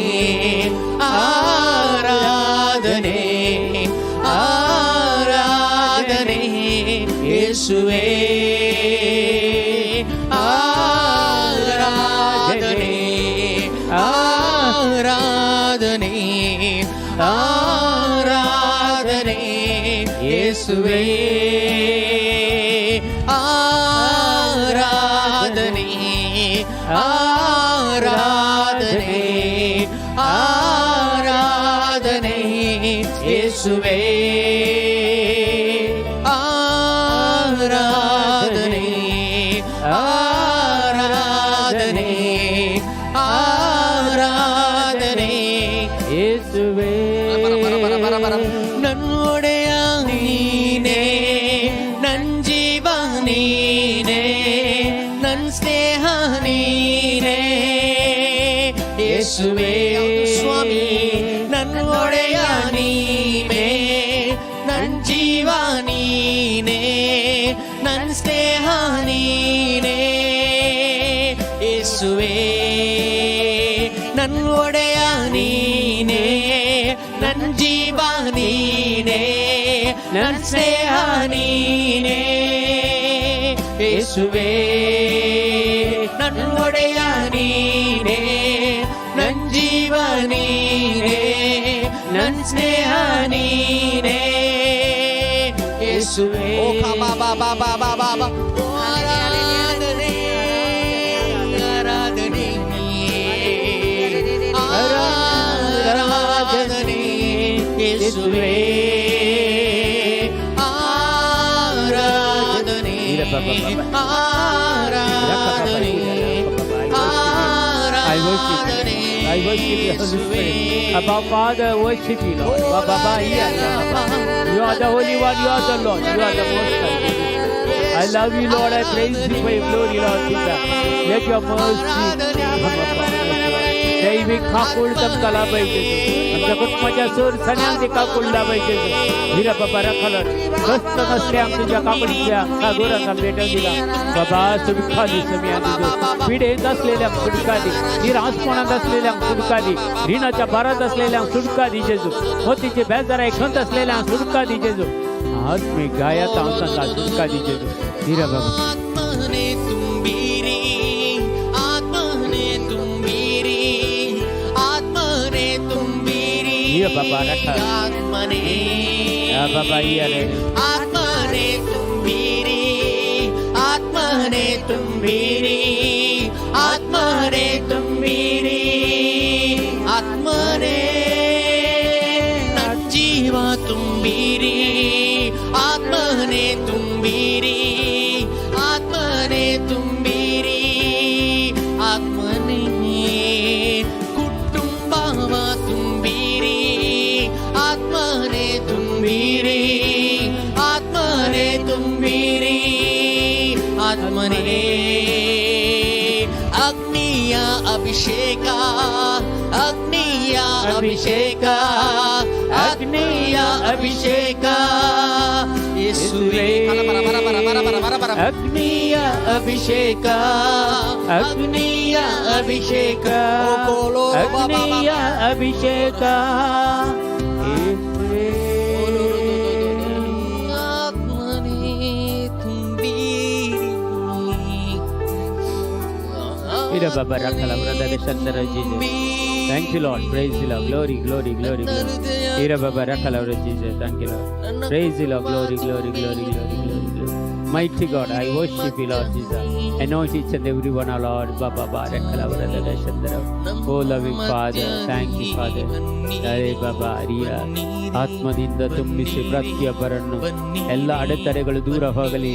ಆರಾಧನೆ, ಆರಾಧನೆ ಯೇಸುವೇ. ಆರಾಧನೆ, ಆರಾಧನೆ, ಆರಾಧನೆ ಯೇಸುವೇ. ಆರಾಧನೆ, ಆರಾಧನೆ, ಆರಾಧನೆ ಯೇಸುವೇ. ಆರಾಧನೆ, ಆರಾಧನೆ, ಆರಾಧನೆ ಯೇಸುವೇ. ಬರ ಬರ ಬರ ಬರ ಬರ. ನನ್ನೊಡೆಯ ನೀನೇ, ನನ್ ಜೀವ ನೀನೇ, ನನ್ ಸ್ನೇಹ ನೀನೇ ಯೇಸುವೇ. ಸ್ವಾಮಿ, ನನ್ನ ಒಡೆಯ ನೀನೇ, ನನ್ ಜೀವ ನೀನೇ, ನನ್ ಸ್ನೇಹ ನೀನೇ ಯೇಸುವೇ. ನನ್ ಒಡೆಯ ನೀನೇ, ನನ್ ಜೀವ ನೀನೇ, ನನ್ ಸ್ನೇಹ ನೀನೇ ಯೇಸುವೇ. ನನ್ ಒಡೆಯ ನೀನೇ, ನನ್ ಜೀವ ನೀನೇ, ನನ್ ಸ್ನೇಹ ನೀನೇ ಯೇಸುವೇ. ಓ ಬಾ ಬಾ ಬಾ ಬಾ ಬಾ ಬಾ ಬಾ. ಆರಾಧನೆ, ಆರಾಧನೆ, ಆರಾಧನೆ ಯೇಸುವೇ. ಆರಾಧನೆ, ಆರಾಧನೆ, I worship you. ಆರಾಧನೆ I worship you, Holy Spirit. Abba Father, worship you, Lord. Ba, ba, ba, yeah, yeah, ba. You are the Holy One, you are the Lord, you are the Most High. I love you, Lord. I praise you for your glory, Lord Jesus. Let your mercy come upon us, Lord. दैवी काकूळ तुमकां लाभायचे, आमच्या कुटुंबाच्या सोर सण्यांची काकूळ लाभायचे. हिरा बाबा रखल कष्ट नसल्या तुझ्या काकडीच्या सागोराचा भेट दिला बाबा. सुटका दी समी तुझो. पिढेत असलेल्या सुटका दी, निराशपणात असलेल्या सुटका दी, ऋणाच्या भारात असलेल्या सुटका दी जेजू. मोतीचे बेजाराय खंत असलेल्या सुटका दी जेजू. आत्मिक गायात आमचा सुटका दी जेजू. हिरा बाबा. ಆತ್ಮನೇ ತುಂಬಿರಿ, ಆತ್ಮನೇ ತುಂಬಿರಿ, ಆತ್ಮನೇ ತುಂಬಿರಿ. ಹಿರ ಬಾಬಾ ರಖ. ಆತ್ಮನೇ. ಬಾಬಾ ಇಯರೆ. ಆತ್ಮನೇ ತುಂಬಿರಿ, ಆತ್ಮನೇ ತುಂಬಿರಿ, ಆತ್ಮನೇ ತುಂಬಿರಿ, ಆತ್ಮನೇ ಜೀವ ತುಂಬಿರಿ, ಆತ್ಮನೇ ತುಂಬಿರಿ, ಆತ್ಮನೇ ತುಂಬಿರಿ, ಆತ್ಮನೇ ಕುಟುಂಬವ ತುಂಬಿರಿ, ಆತ್ಮನೇ ತುಂಬಿರಿ, ಆತ್ಮನೇ ತುಂಬಿರಿ, ಆತ್ಮನೇ ಅಗ್ನಿಯ ಅಭಿಷೇಕ, ಅಗ್ನಿಯ ಅಭಿಷೇಕ, ಅಗ್ನಿಯ ಅಭಿಷೇಕ ಯೇಸುವೇ. ಬರ ಬರ ಬರ ಬರ ಬರ ಬರ ಬರ. ಅಗ್ನಿಯ ಅಭಿಷೇಕ, ಅಗ್ನಿಯ ಅಭಿಷೇಕ, ಅಗ್ನಿಯ ಅಭಿಷೇಕ ಯೇಸುವೇ. ಆತ್ಮನೇ ತುಂಬಿರಿ. Hira Baba Rakhala brother Chandra Jesus. Thank you, Lord. Praise you, Lord. Glory, glory, glory, glory. Hira Baba Rakhala brother Jesus. Thank you, Lord. Praise you, Lord. Glory, glory, glory, glory, glory, glory. Mighty God, I worship you, Lord Jesus. Anoint each and every one, O Lord. Baba Rakhala brother Chandra. Oh, loving Father, thank you, Father. Hare Baba Ariya. ಆತ್ಮದಿಂದ ತುಂಬಿಸಿ ಪ್ರತಿಯೊಬ್ಬರನ್ನು. ಎಲ್ಲ ಅಡೆತಡೆಗಳು ದೂರ ಹೋಗಲಿ,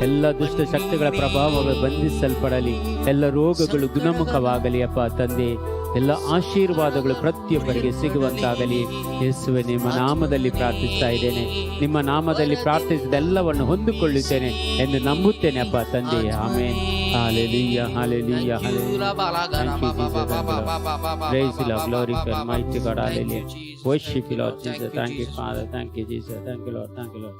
ಎಲ್ಲ ದುಷ್ಟ ಶಕ್ತಿಗಳ ಪ್ರಭಾವಗಳು ಬಂಧಿಸಲ್ಪಡಲಿ, ಎಲ್ಲ ರೋಗಗಳು ಗುಣಮುಖವಾಗಲಿ ಅಪ್ಪ ತಂದೆ. ಎಲ್ಲ ಆಶೀರ್ವಾದಗಳು ಪ್ರತಿಯೊಬ್ಬರಿಗೆ ಸಿಗುವಂತಾಗಲಿ. ಯೇಸುವೆ, ನಿಮ್ಮ ನಾಮದಲ್ಲಿ ಪ್ರಾರ್ಥಿಸ್ತಾ ಇದ್ದೇನೆ. ನಿಮ್ಮ ನಾಮದಲ್ಲಿ ಪ್ರಾರ್ಥಿಸಿದೆಲ್ಲವನ್ನು ಹೊಂದಿಕೊಳ್ಳುತ್ತೇನೆ ಎಂದು ನಂಬುತ್ತೇನೆ ಅಪ್ಪ ತಂದೆ. ಆಮೇನ್. Hallelujah, hallelujah, hallelujah. Thank you, Jesus. Praise the Lord, glory to mighty God, hallelujah. Worship you, Lord Jesus. Thank you, Father. Thank you, Jesus. Thank you, Lord. Thank you, Lord.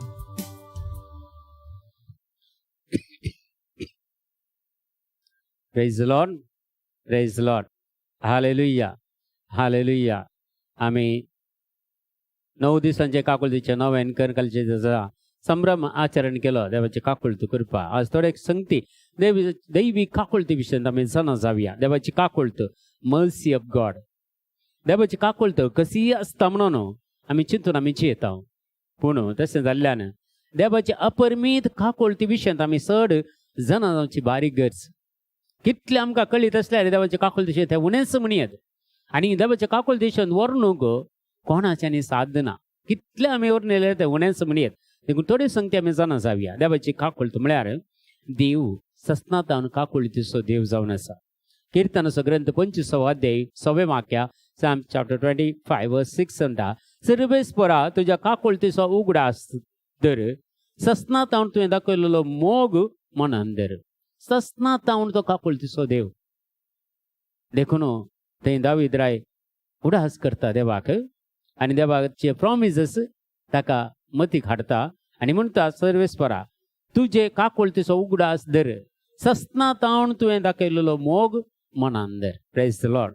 Praise the Lord. Praise the Lord. Hallelujah. Hallelujah. आम्ही 9 दिसांचे काकुळतीचे नव्यान करकालचे जसा संभ्रम आचरण केलो. देवाची काकुळती कृपा. आज थोडे संगती देवी दैवी काकुळती विशयी आमी जाणा जावया. देवाची काकुळत, मर्सी ऑफ गॉड. देवाची काकुळत कशीय आसता म्हणून आमी चिंतून आमी जियेता, पूण तशें जाल्ल्यान देवाची अपरमीत काकुळती विशयांत आमी चड जाणा जावची बारीक गरज. कितले आमकां कळीत आसल्यार देवाची काकुळती तें उणेंच म्हणयेत. आनी देवाच्या काकुळतेशन वर्णूंक कोणाच्यानी साध्य ना. कितले आमी वर्णिले ते उणेंच म्हणयेत. देखून थोडे संगती आमी जाणा जावया. देवाची काकुळत म्हळ्यार देव सस्नातान काकुळतीचो देव जावन आसा. कीर्तनाचो ग्रंथ 25वो अध्याय सवे वाक्या, Psalm chapter 25 6 म्हणटा, सर्वेस्परा, तुज्या काकुळतीचो उगडास धर, सस्नातावन तुवें दाखयलेलो मोग मनान धर. सस्नातावन तो काकुळतीचो देव. देखून थंय दावीद राय उडास करता देवाक आनी देवाचे प्रॉमिजीस ताका मतीक हाडटा आनी म्हणटा, सर्वेस्परा, तुजे काकुळतीचो उगडास धर, सस्नातावन तुवें दाखयलेलो मोग मनान धर. प्रेज the Lord,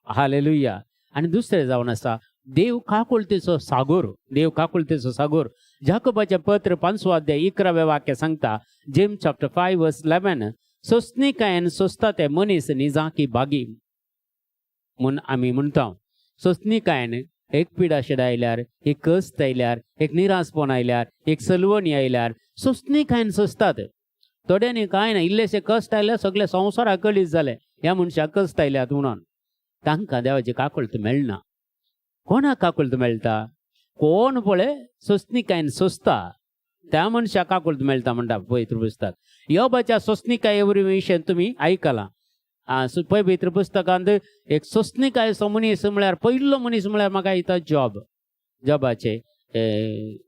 hallelujah. आनी दुसरें जावन आसा देव काकुळतेचो सागोर. देव काकुळतेचो सागोर. जाकोबाचें पत्र पांचवो अध्याय 11व्या वाक्य सांगता, James chapter 5 verse 11, सोसणिकायेन सोंसता ते मनीस निजाकी भागी म्हूण आमी म्हणटा. सोसणिकायेन एक पिडा शेडा आयल्यार, एक कश्ट आयल्यार, एक निराशपण आयल्यार, एक सलवणी आयल्यार सोसणिकायेन सोंसतात. थोड्यांनी कांय ना, इल्लेशे कश्ट आयल्यार सगळे संवसाराक कळीत जालें ह्या मनशाक कश्ट आयल्यात म्हणून. तांकां देवाची काकुळट मेळना. कोणाक काकुळट मेळटा? कोण पळय सोसणिकायेन सोंसता त्या मनशाक काकुळट मेळटा म्हणटा पवित्र पुस्तक. योबाच्या सोसणिकाये वरवीं विशय तुमी आयकलां. पवित्र पुस्तकांत एक सोसणिकायेचो मनीस म्हळ्यार पयलो मनीस म्हळ्यार म्हाका दिसता जॉब. जॉबाचे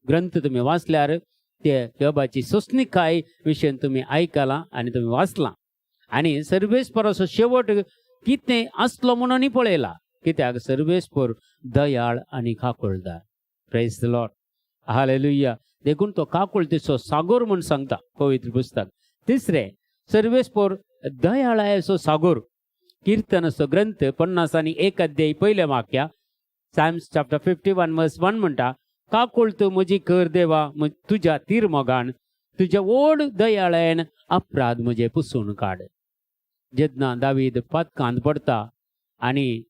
ग्रंथ तुमी वाचल्यार ते योबाची सोंसणीकाय विशयन तुमी आयकलां आनी तुमी वाचलां आनी सर्वेस्पराचो शेवट कितें आसलो म्हणून पळयला. कित्याक सर्वेस्पर दयाळ आनी काकुळदार. Praise the Lord, hallelujah. देखून तो काकुळतेचो सागोर म्हूण सांगता पवित्र पुस्तक. तिसरें, सर्वेस्पर दयाळायेचो सागोर. किर्तनाचो ग्रंथ 51 अध्याय पयलें वाक्य, Psalms chapter 51 verse 1 म्हणटा, काकुळत म्हजी कर देवा तुज्या तीर मोगान, तुज्या व्हड दयाळायेन अपराध म्हजे पुसून काड. जेन्ना दावीद पातकांत पडटा आनी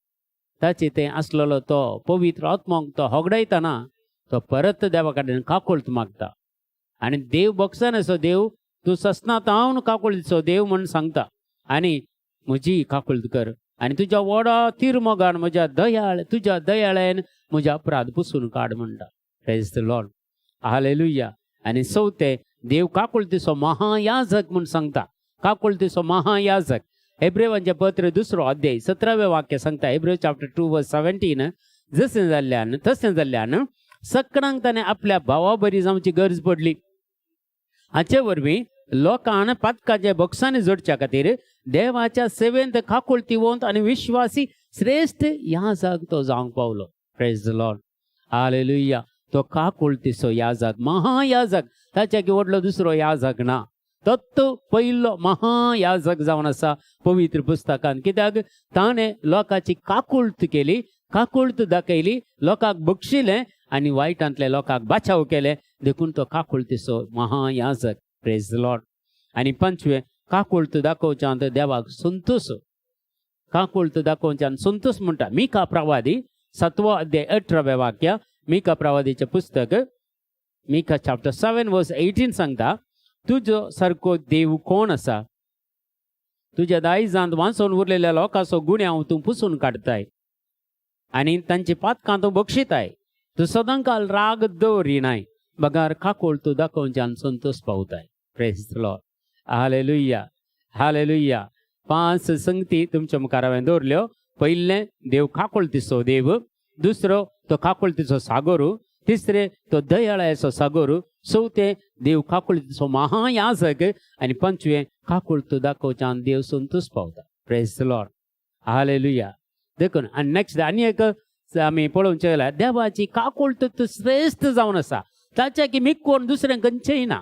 ताचे तें आसलेलो तो पवित्र आत्मोक तो होगडायतना तो परत देवा कडेन काकुळत मागता आनी देव बक्षान देव तूं ससनात हांव काकुळतीचो देव म्हूण सांगता आनी म्हजी काकुळत कर आनी तुज्या व्हडा तीर मोगान म्हज्या दयाळ तुज्या दयाळान म्हज्या अपराध पुसून काड म्हणटा. Praise the Lord, hallelujah. आनी चवथें, देव काकुळतीचो महायाजक म्हूण सांगता. काकुळतीचो महायाजक. हेब्रेवांचें पत्र 2 अध्याय 17वें वाक्य सांगता, हेब्रेव चॅप्टर 2 वर्स 17, जशें जाल्ल्यान तशें जाल्ल्यान सकणांक ताणें आपल्या भावा बरी जावची गरज पडली. हाचे वरवीं लोकांक पातकाच्या बक्षांनी जोडच्या खातीर देवाच्या सेवेंत काकुळतीवंत आनी विश्वासी श्रेश्ठ याजक तो जावंक पावलो. Praise the Lord, hallelujah. तो काकुळतीचो याजक, महायाजक. ताच्या व्हडलो दुसरो याजक ना, तत्व पयलो महायाजक जावन आसा पवित्र पुस्तकान. कित्याक ताणें लोकांची काकुळत केली, काकुळत दाखयली, लोकांक बक्षिलें आनी वायटांतल्या लोकांक बाचाव केले. देखून तो काकुळतीचो महायाजक. Praise the Lord. आनी पंचवें, काकुळत दाखोवच्यान देवाक संतोष. काकुळत दाखोवच्यान संतोष म्हणटा. मीका प्रवादी 7वो अध्याय 18वें वाक्य, मीका प्रवादीचें पुस्तक, मीका चॅप्टर 7 वर्स 18 सांगता, तुजो सारको देव कोण आसा? तुज्या दायजांत वांचोवन उरलेल्या लोकांचो गुन्यांव तूं पुसून काडताय आनी तांची पातकां तूं बक्षिताय. तूं सदांकाल राग दवरिनाय, बगार काकुळ तूं दाखोवच्यान Santosh पावताय. Praise the Lord, hallelujah, hallelujah. 5 संगती तुमच्या मुखार हांवें दवरल्यो. पयलें, देव काकुळतीचो देव. दुसरो, तो काकुळतीचो सागोरू. तिसरें, तो दयाळायेचो सागोरू. चवथें, देव काकुळतीचो महायाजक. आनी पंचवें, काकुळत दाखोवच्यान देव संतोष पावता. Praise the Lord, hallelujah. देखून आनी नेक्स्ट आनी एक आमी पळोवचें जाल्यार देवाची काकुळत श्रेश्ठ जावन आसा. ताच्या की मिक्कोन दुसरें खंयचेंय ना.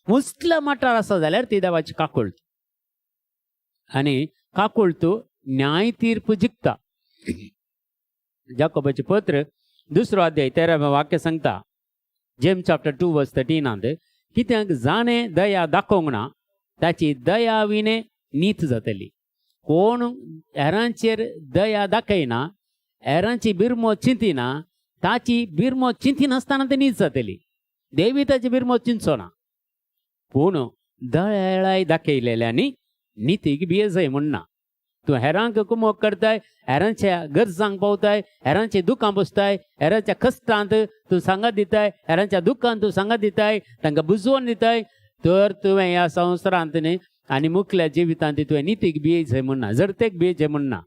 मुसल्या मठार आसा जाल्यार ती देवाची काकुळत. आनी काकुळत न्याय तीर्प जिखता. जाकोबाचें पत्र 2 अध्याय 13वें वाक्य सांगता, जेम्स चॅप्टर 2 वर्स 13, कित्याक जाणें दया दाखोवंक ना ताची दया विणे नीत जातली. कोण हेरांचेर दया दाखयना, हेरांची बिरमो चिंतिना, ताची बिरमो चिंतिनासतना ती नीत जातली. देवी ताची बिरमो चिंतचो ना. पूण दयाळाय दाखयलेल्यांनी नितीक बियेजय म्हणना. तूं हेरांक कुमोक करताय, हेरांच्या गरजांक पावताय, हेरांची दुकां बसताय, हेरांच्या कश्टांत तूं सांगात दिताय, हेरांच्या दुख्खांत तूं सांगात दिताय, तांकां बुजोवन दिताय, तर तुवें ह्या संवसारांत न्ही आनी मुखल्या जिवितांत तुवें नितीक बियेजय म्हणना, जडतेक बियेजय म्हणना.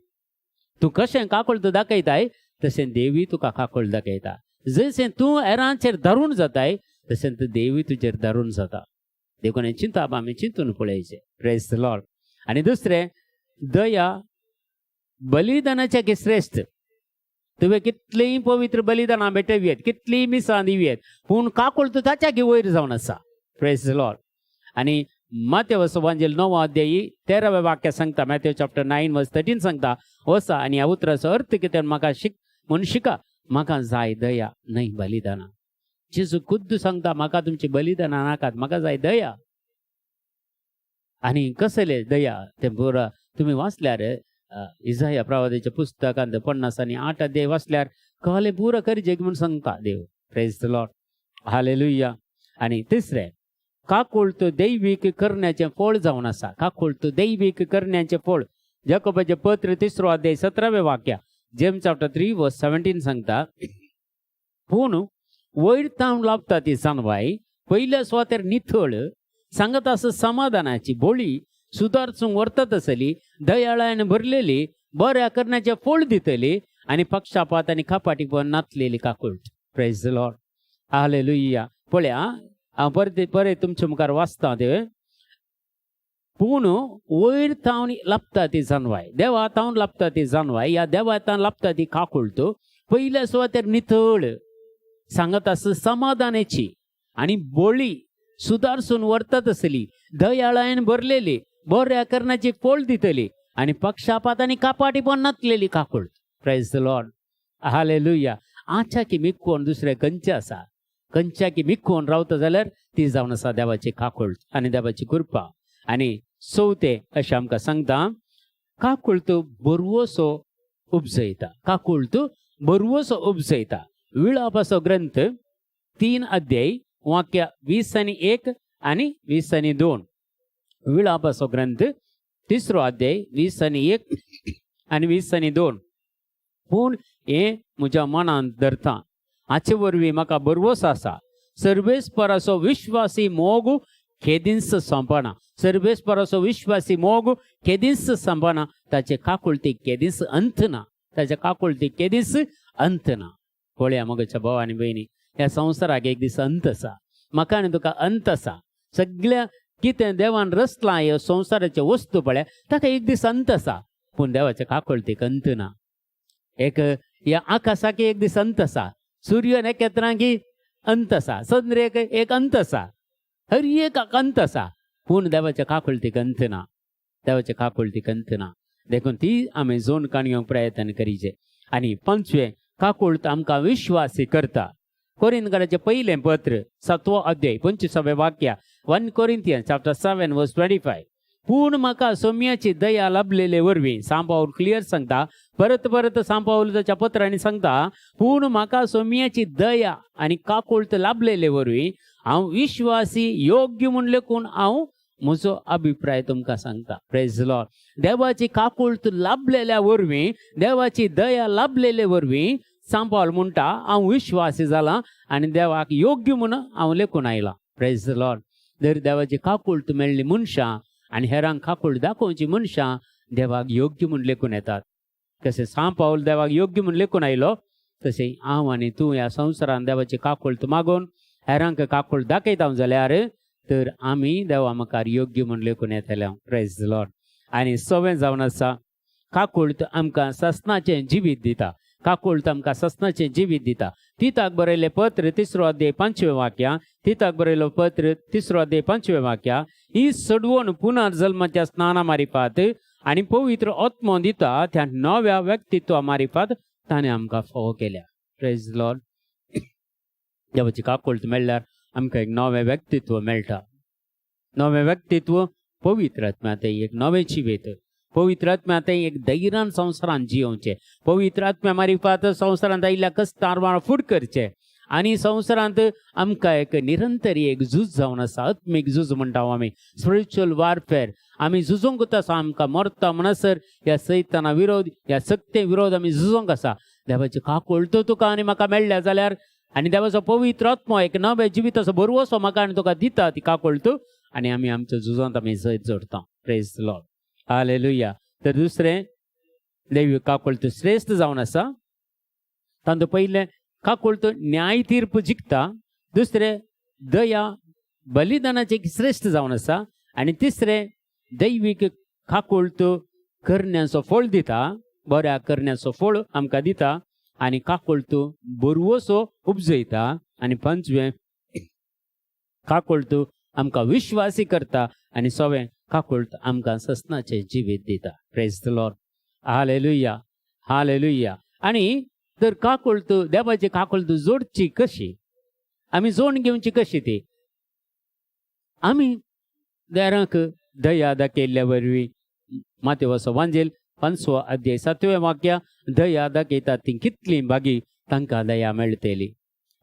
तूं कशें काकुळत दाखयताय तशें देवी तुका काकुळत दाखयता. जशें तूं हेरांचेर धरून जाताय तशें देवी तुजेर धरून जाता. देखून हें चिंताप आमी चिंतून पळयचें. Praise the Lord. आनी दुसरें, दया बलिदानाच्या की श्रेश्ठ. तुवें कितलींय पवित्र बलिदानां भेटयत, कितलींय मिसां दिवयेत, पूण काकुळत ताच्या की वयर जावन आसा. Praise the Lord. आनी मातेव वांजेल 9 अध्यायी 13व्या वाक्य सांगता, मॅथ्यू चॅप्टर 9 वर्स 13 सांगता, वसा आनी ह्या उतराचो अर्थ कितें म्हाका शिक म्हूण शिका, म्हाका जाय दया न्हय बलिदानां. जेजू खुद्द सांगता, म्हाका तुमची बलिदानां नाकात, म्हाका जाय दया. आनी कसले दया तें पुरा तुमी वाचल्यार इजाया प्रवादाच्या पुस्तकांत 58 अध्याय वाचल्यार कळ्ळें पुरो करचें म्हूण सांगता देव. Praise the Lord, hallelujah. आनी तिसरें, काकुळत दैवीक करण्याचें फळ जावन आसा. काकुळत दैवीक करण्याचें फळ. जाकोबाचें पत्र 3 अध्याय 17वें वाक्य, जेम्स चॅप्टर 3 वर्स 17 सांगता, पूण वयर तावन लाभता ती जानवाय पयल्या सुवातेर निथळ सांगत आसा समाधानाची बोळी सुदारचूंक व्हरतात आसली, दयाळान भरलेली, बऱ्या करण्याचें फळ दितली आनी पक्षापात आनी कपाटीपण नातलेली काकुळट. Praise the Lord, hallelujah. पळया हांव परत परत तुमचे मुखार वाचता ते. पूण वयर तावन लाबता ती जानवाय, देवा तावन लाबता ती जानवाय, ह्या देवा तावन लाबता ती काकुळट पयल्या सुवातेर नितळ सांगत आसा समाधानाची आनी बोळी सुदारसून व्हरतात आसली, दयाळायन भरलेली, बऱ्या करण्याची फोळ दितली आनी पक्षापात आनी कापाटीपण नातलेली काकुळट. Praise the Lord, hallelujah. आच्या की मिक्कोन दुसरें खंयचें आसा, खंयच्या की मिक्कोन रावता जाल्यार ती जावन आसा देवाची काकुळट आनी देवाची कृपा. आनी चवथें अशें आमकां सांगता, काकुळट बरवसो उपजयता, काकुळट बरवसो उपजयता. विळापाचो ग्रंथ 3 अध्याय वाक्य 20 आनी 1 आनी 20 आनी 2. विळापाचो ग्रंथ 3 अध्याय 20 आनी 1 आनी 20 आनी 2. पूण हें म्हज्या मनांत धरता, हाचे वरवीं म्हाका बरवस आसा, सर्वेस्पराचो विश्वासी मोग केदींच सोंपना, सर्वेस्पराचो विश्वासी मोग केदींच सोंपना, ताचे काकुळटी केदींच अंत ना, ताचे काकुळटी केदींच अंत ना. पळया मगच्या भाव आनी भयणी, ह्या संवसाराक एक दीस अंत आसा, म्हाका आनी तुका अंत आसा. सगळ्या कितें देवान रचलां ह्यो संवसाराच्यो वस्तू पळया ताका एक दीस अंत आसा, पूण देवाच्या काकुळटीक अंत ना. एक ह्या आकाशाक एक दीस अंत आसा, सूर्य नखेत्रांक अंत आसा, चंद्रेक एक अंत आसा, हर एक अंत आसा, पूण देवाच्या काकुळटीक अंत ना, देवाच्या काकुळटीक अंत ना. देखून ती आमी जोन काणयोंक प्रयत्न करीचे. आनी 5वें, काकुळट आमकां विश्वासी करता. कोरिंथकाराचें पयलें पत्र 7वो अध्याय 25वें वाक्य, 1 Corinthians chapter 7 verse 25. पूण म्हाका सोम्याची दया लाभलेले वरवीं, सांपावल क्लियर सांगता, परत परत सांपावल ताच्या पत्रांनी सांगता, पूण म्हाका सोम्याची दया आनी काकुळट लाभलेले वरवीं हांव विश्वासी योग्य म्हूण लेखून हांव म्हजो अभिप्राय तुमकां सांगता. Praise Lord. देवाची काकुळट लाभलेल्या वरवीं, देवाची दया लाभलेले वरवीं सांपावल म्हणटा हांव विश्वासी जाला आनी देवाक योग्य म्हूण हांव लेखून आयलां. Praise Lord. जर देवाची काकुळट मेळ्ळी मनशां आनी हेरांक काकुळट दाखोवची मनशां देवाक योग्य म्हूण लेखून येतात. कशें सांपावल देवाक योग्य म्हूण लेखून आयलो, तशें हांव आनी तूं ह्या संवसारान देवाची काकुळट मागून हेरांक काकुळट दाखयता जाल्यार तर आमी देवा मुखार योग्य म्हूण लेखून येतले. Praise Lord. आनी 6वें जावन आसा, काकुळट आमकां ससनाचें जिवीत दिता, काकुळट आमकां ससनाचें जिवीत दिता. तिताक बरयलें पत्र 3 अध्याय 5वें वाक्य, तिताक बरयलो पत्र 3 अध्याय 5वें वाक्य, ही सडवण पुनर्जल्माच्या स्नाना मारिफात आनी पवित्र आत्मो दिता त्या नव्या व्यक्तित्वा मारिफात ताणें आमकां फावो केल्या. Praise Lord. देवाची काकुळट मेळ्ळ्यार आमकां एक नवें व्यक्तित्व मेळटा. नवें व्यक्तित्व पवित्र आत्म्या एक नवें जिवीत, पवित्र आत्म्या एक धैर्यान संवसारान जियोवचें, पवित्र आत्म्या मारिफात संवसारांत आयिल्ल्या कश्टार फूड करचें आनी संवसारांत आमकां एक निरंतर एक झूज जावन आसा, आत्मीक झूज म्हणटा आमी, स्पिरिच्युअल वारफेर. आमी झुजोंक आसा, आमकां मरता म्हणसर ह्या सैताना विरोध, ह्या सक्ते विरोध आमी झुजोंक आसा. देवाची काकुळट तुका आनी म्हाका मेळ्ळ्या जाल्यार आनी देवाचो पवित्र आत्मो एक नवें जिविताचो भरवसो म्हाका आनी तुका दिता ती काकुळट आनी आमी आमच्या झुजांत आमी जैत जोडटा. Praise Lord, hallelujah. तर दुसरें, देवी काकुळट श्रेश्ठ जावन आसा. तातूंत पयलें, काकुळट न्याय तीर्प जिखता. दुसरें, दया बलिदानाचे श्रेश्ठ जावन आसा. आनी तिसरें, दैवीक काकुळट करण्याचो फळ दिता, बऱ्या करण्याचो फळ आमकां दिता आनी काकुळट बरवसो उपजयता. आनी 5वें, काकुळट आमकां विश्वासी करता. आनी 6वें, काकुळट आमकां ससनाचें जिवीत दिता. Praise the Lord, hallelujah, hallelujah. आनी तर काकुळट, देवाची काकुळट जोडची कशी, आमी जोड घेवची कशी, ती आमी देरांक दया दाखयल्ल्या वरवीं. मातेवाचो वांजेल 5वो अध्याय 7वें वाक्य, दया दाखयतात ती कितली भागी तांकां दया मेळटली.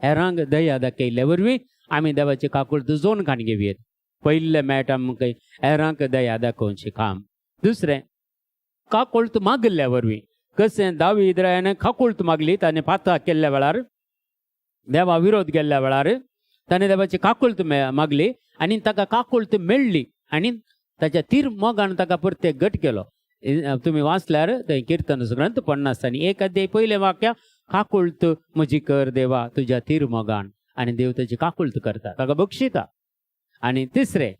हेरांक दया दाखयल्ल्या वरवीं आमी देवाची काकुळट जोड काण घेवयेत. पयलें मेळटा आमकां हेरांक दया दाखोवचें काम. दुसरें, काकुळट मागल्ल्या वरवीं. कशें दावीद रायान काकुळट मागली, ताणें पाता केल्ल्या वेळार, देवा विरोध केल्ल्या वेळार ताणें देवाची काकुळट मागली आनी ताका काकुळट मेळ्ळी आनी ताच्या तीर मोगान ताका परते घट केलो. तुमी वाचल्यार थंय किर्तन ग्रंथ 50 आनी 1 अध्याय 1 वाक्य, काकुळट म्हजी कर देवा तुज्या तीर मोगान. आनी देव ताची काकुळट करता, ताका बक्षिता. आनी तिसरें,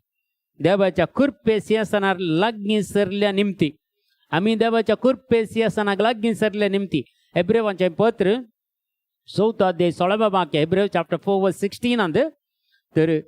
देवाच्या कृपे सिंहासनार लागीं सरल्या निमती, आमी देवाच्या कृपे सिंहासनाक लागीं सरल्या निमती. एब्रेवांचें पत्र चवथो अध्याय 16व्या वाक्य, हेब्रेव चॅप्टर 4 वर्स 16 तर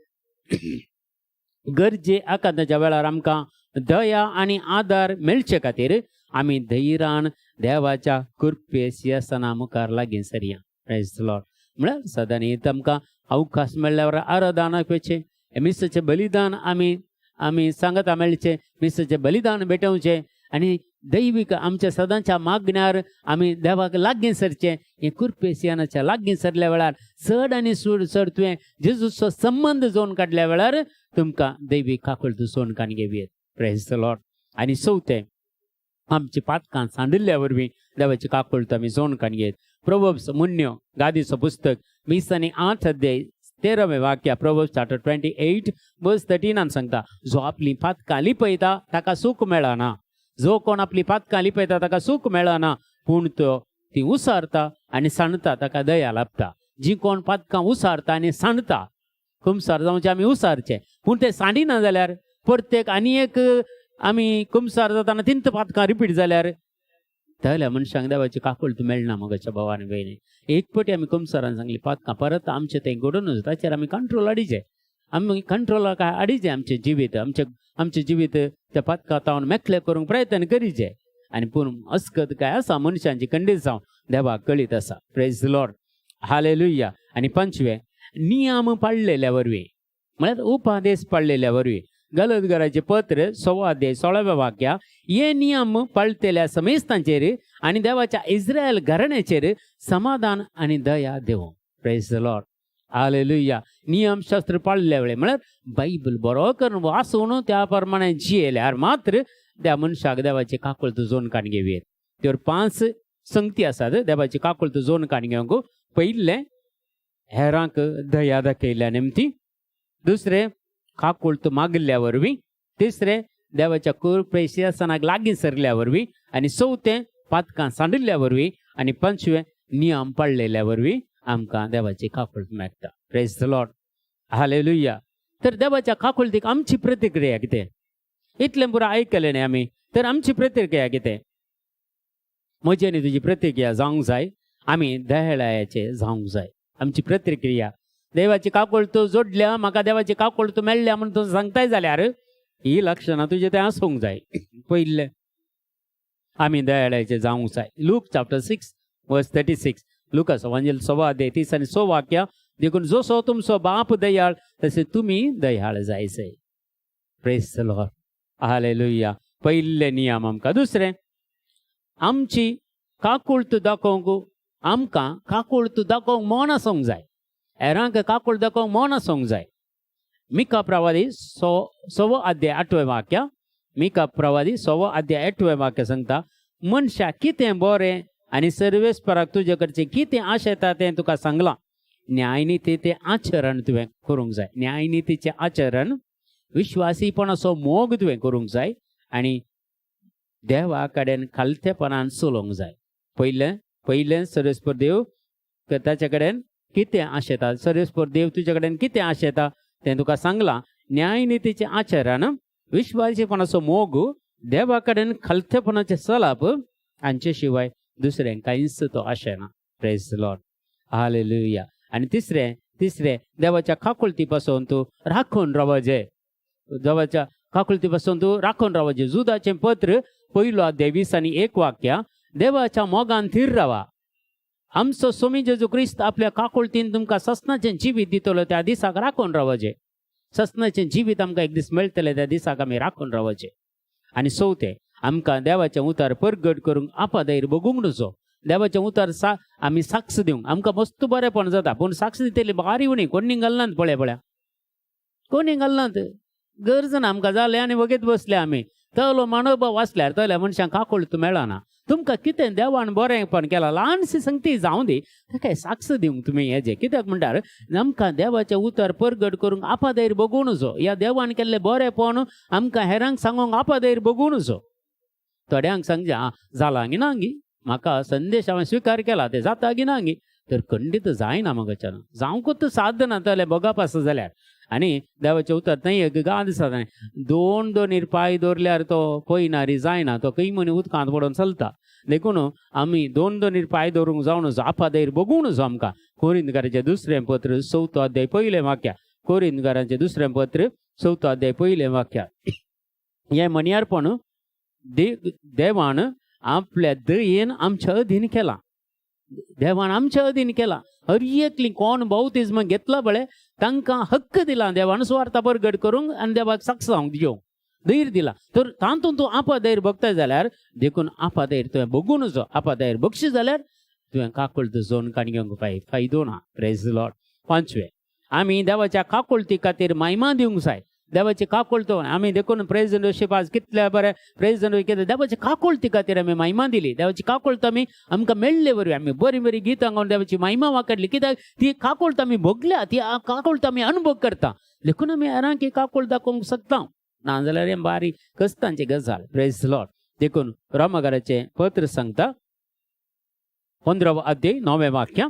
गरजे आकांताच्या वेळार आमकां दया आनी आदार मेळचे खातीर आमी धैर्यान देवाच्या कृपे सिंहासना मुखार लागीं सरया. प्रेज the Lord. म्हळ्यार सदांनी आमकां अवकाश मेळ्ळ्यावर आराधना करचें, मिसाचें बलिदान आमी आमी सांगता मेळचें, मिसाचें बलिदान भेटोवचें आनी दैवीक आमच्या सदांच्या मागण्यार आमी देवाक लागीं सरचें. हें कृपे सिंहासनाच्या लागीं सरल्या वेळार चड आनी चड तुवें जेजूचो संबंद जोडून काडल्या वेळार तुमकां दैवीक काकुळट जोडून काडून घेवयेत. प्रेज the Lord. आनी चवथें, आमची पातकां सांडिल्ल्या वरवीं देवाची काकुळट आमी जोडून काडून घेत. प्रोवर्ब्स मुन्यो गादीचो पुस्तक 28 अध्याय 13वें वाक्य, प्रोवर्ब्स चॅप्टर 28 वर्स 13 सांगता, जो आपली पातकां लिपयता ताका सूख मेळना. जो कोण आपली पातकां लिपयता ताका सूख मेळना, पूण तो ती उसारता आनी सांडता ताका दया लाभता. जी कोण पातकां उसारता आनी सांडता, कुमसार जावचें आमी उसारचें, पूण ते सांडिना जाल्यार प्रत्येक आनी एक आमी कुमसार जाताना तीन पातकां रिपीट जाल्यार तल्या मनशांक देवाची काकुळट मेळना. मगाच्या भाव आनी भयणी, एक पटी आमी कुमसारान सांगली पातकां परत आमचें तें घडोवनच, ताचेर आमी कंट्रोल हाडीचें, आमी कंट्रोलाक हाडीचें आमचें जिवीत, आमचें आमचें जिवीत त्या पातकां तावन मेकळें करूंक प्रयत्न करीचें. आनी पूण अस्कत काय आसा मनशांची कंडिसांव देवाक कळीत आसा. प्रेज the Lord, hallelujah. आनी पंचवें, नियम पाळलेल्या वरवीं, म्हळ्यार उपादेश पाळलेल्या वरवीं. गलतगराचें पत्र 1.25 अध्याय 16व्या वाक्या, हे नियम पाळटेल्या समेस्तांचेर आनी देवाच्या इस्रायल घराण्याचेर समाधान आनी दया देवो. प्रेज the Lord, hallelujah. नियमशास्त्र पाळल्या वेळे म्हळ्यार बायबल बरो करून वाचून त्या प्रमाणे जियेल्यार मात्र त्या मनशाक देवाची काकुळट जोडून काडून घेवयेत. तर 5 संगती आसात देवाची काकुळट जोडून काडून घेवंक. पयलें, हेरांक दया दाखयल्या निमती. दुसरें, काकुळट मागिल्ल्या वरवीं. तिसरें, देवाच्या कृपे सिंहासनाक लागीं सरल्या वरवीं. आनी चवथें, पातकां सांडिल्ल्या वरवीं. आनी पंचवें, नियम पाळलेल्या वरवीं आमकां देवाची काकुळट मेळटा. प्रेज the Lord, hallelujah. तर देवाच्या काकुळटीक आमची प्रतिक्रिया कितें? इतलें पुरो आयकलें न्ही आमी, तर आमची प्रतिक्रिया कितें? म्हजी आनी तुजी प्रतिक्रिया जावंक जाय, आमी दयाळायाचे जावंक जाय. आमची प्रतिक्रिया देवाची काकुळट जोडल्या, म्हाका देवाची काकुळट मेळ्ळ्या म्हूण तूं सांगताय जाल्यार ही लक्षणां तुजें तें आसूंक जाय. पयलें, आमी दयाळाचे जावंक जाय. लूक चॅप्टर 6 वर्स 36, लुकास वांजेल 1.25 अध्याय 36 वाक्य, देखून जसो तुमचो बाप दयाळ तसे तुमी दयाळ जायचे. प्रेज the Lord, hallelujah. पयले नियम आमकां. दुसरें, आमची काकुळट दाखोवंक, आमकां काकुळट दाखोवंक मन आसूंक जाय. हेरांक काकुळट दाखोवंक मन आसूंक जाय. मिका प्रवादी 1.25 अध्याय 8वें वाक्य, मिका प्रवादी 1.25 अध्याय 8वें वाक्य सांगता, मनशा कितें बरें आनी सर्वेस्पराक तुजे कडचें कितें आशेता तें तुका सांगलां. न्यायनितीचें आचरण तुवें करूंक जाय. न्यायनितीचें आचरण, विश्वासीपणाचो मोग तुवें करूंक जाय आनी देवा कडेन खालतेपणान चलोवंक जाय. पयलें पयलें सर्वेस्पर देव ताचे कडेन कितें आशेता, सर्वेस्पर देव तुजे कडेन कितें आशेता तें तुका सांगलां. न्यायनितीचें आचरण, विश्वासीपणाचो मोग, देवा कडेन खालतेपणाचें चलप, हांचे शिवाय दुसरें कांयच तो आशेना. प्रेज the Lord, hallelujah. आनी तिसरें तिसरें देवाच्या काकुळटी पासून तूं राखून रावजे. देवाच्या काकुळटी पासून तूं राखून रावजे. जुदाचें पत्र 1 अध्याय 20 आनी 1 वाक्य, देवाच्या मोगान थीर रावा. आमचो स्वामी जेजू क्रिस्त आपल्या काकुळटीन तुमकां ससनाचें जिवीत दितलो त्या दिसाक राखून रावचे. ससनाचें जिवीत आमकां एक दीस मेळटलें, त्या दिसाक आमी राखून रावचे. आनी चवथें, आमकां देवाचें उतार परगट करूंक आपादायर भोगूंक नजो. देवाचें उतार सा आमी साक्ष दिवंक आमकां मस्त बरेंपण जाता, पूण साक्ष दितली बारी उणी. कोणी घालनात, पळय पळया कोणी घालनात, गरज ना आमकां जालें आनी वगीत बसले आमी. तलो मानोबा वाचल्यार तल्या मनशांक काकुळट मेळना. तुमकां कितें देवान बरेंपण केलां, ल्हानशी संगती जावं दी, ताका साक्ष दिवंक तुमी हेजें. कित्याक म्हणटार आमकां देवाचें उतर परगट करूंक आपादायर भोगूं नजो. ह्या देवान केल्लें बरेंपण आमकां हेरांक सांगूंक आपादायर भोगूं नजो. थोड्यांक सांगचें, आं जालां गी ना गी, म्हाका संदेश हांवें स्विकार केला, तें जाता गी ना गी. तर खंडीत जायना म्हाकाच्यान जावंकूच साध्य नातलें बगप आसा जाल्यार. आनी देवाचें उतर थंय एक गाद दिसता दोन दोन पांय दवरल्यार तो पळयना रे जायना, तो खंय म्हणी उदकांत पडोन चलता. देखून आमी दोन दोन पांय दवरूंक जावन आपाधैर बगून जो आमकां. कोरिंदकाराचें दुसरें पत्र चवथो अध्याय पयलें वाक्य. कोरिंदकारांचें दुसरें पत्र चवथो अध्याय पयलें वाक्य. हें म्हणयारपण देवान आपल्या दयेन आमच्या अधीन केलां. देवान आमच्या अधीन केलां. हर एकली कोण बाउतिज्म घेतला पळय तांकां हक्क दिला देवान सुवार्ता परगट करूंक आनी देवाक साक्ष जावंक दिवंक धैर्य दिला. तर तातूंत तूं आपाधैर्य बगता जाल्यार देखून आपाधैर्य तुवें बगून जो आपाधैर्य बगशी जाल्यार तुवें काकुळट जोन काणी घेवंक फायदो ना. Praise Lord. पांचवें, आमी देवाच्या काकुळटी खातीर महिमा दिवंक जाय. देवाची काकुळट आमी देखून प्रेज एंड वर्शीप आज कितले बरें प्रेज एंड कितें देवाची काकुळटी खातीर आमी महिमा दिली. देवाची काकुळट आमी आमकां मेळ्ळे वरवीं आमी बरीं बरीं गितां गावन देवाची महिमा वाकडली. कित्याक ती काकुळट आमी भोगल्या, ती काकुळट आमी अनुभव करता. देखून आमी हेरांक ही काकुळट दाखोवंक शकता, ना जाल्यार हें बारीक कस्तांची गजाल. Praise Lord. देखून रोमाकाराचें पत्र सांगता 15 अध्याय 9 वाक्य,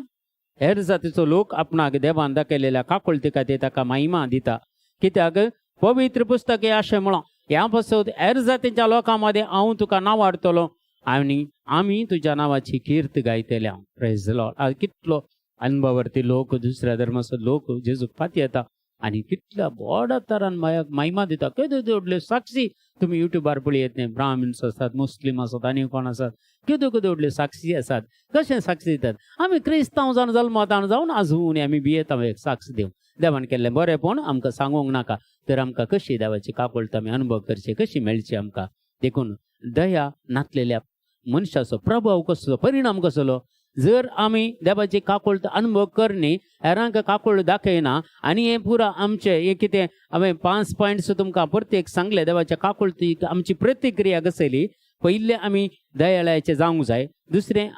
हेर जातीचो लोक आपणाक देवान दाखयलेल्या काकुळटी खातीर ताका महिमा दिता. कित्याक पवित्र पुस्तक हें अशें म्हळां, ह्या पासत हेर जातीच्या लोकां मदें हांव तुका नांवाडटलो आनी आमी तुज्या नांवाची कीर्त गायतले. Praise Lord. आज कितलो अनुभवर्ती लोक दुसऱ्या धर्माचो लोक जेजूक फाती येता आनी कितल्या व्हडा तरान महिमा दिता. केद्यो व्हडल्यो साक्षी तुमी युट्यूबार पळयत न्ही, ब्राह्मण्स आसात, मुस्लीम आसात, आनी कोण आसात, केद्यो केद्यो व्हडल्यो साक्षी आसात. कशें साक्षी दितात? आमी क्रिस्तांव जावन जल्मतान जावन आजून आमी भियेता एक साक्ष दिवंक. देवान केल्लें बरेंपण आमकां सांगूंक नाका, तर आमकां कशी देवाची काकुळट आमी अनुभव करची, कशी मेळची आमकां. देखून दया नासलेल्या मनशाचो प्रभाव कसलो, परिणाम कसलो, जर आमी देवाची काकुळट अनुभव करनी हेरांक काकुळट दाखयना आनी हें पुरा आमचें हें कितें हांवें 5 पॉयंट्स तुमकां प्रत्येक सांगले. देवाच्या काकुळटीक आमची प्रतिक्रिया कसली, पयलें आमी दयाळाचें जावंक जाय, दुसरें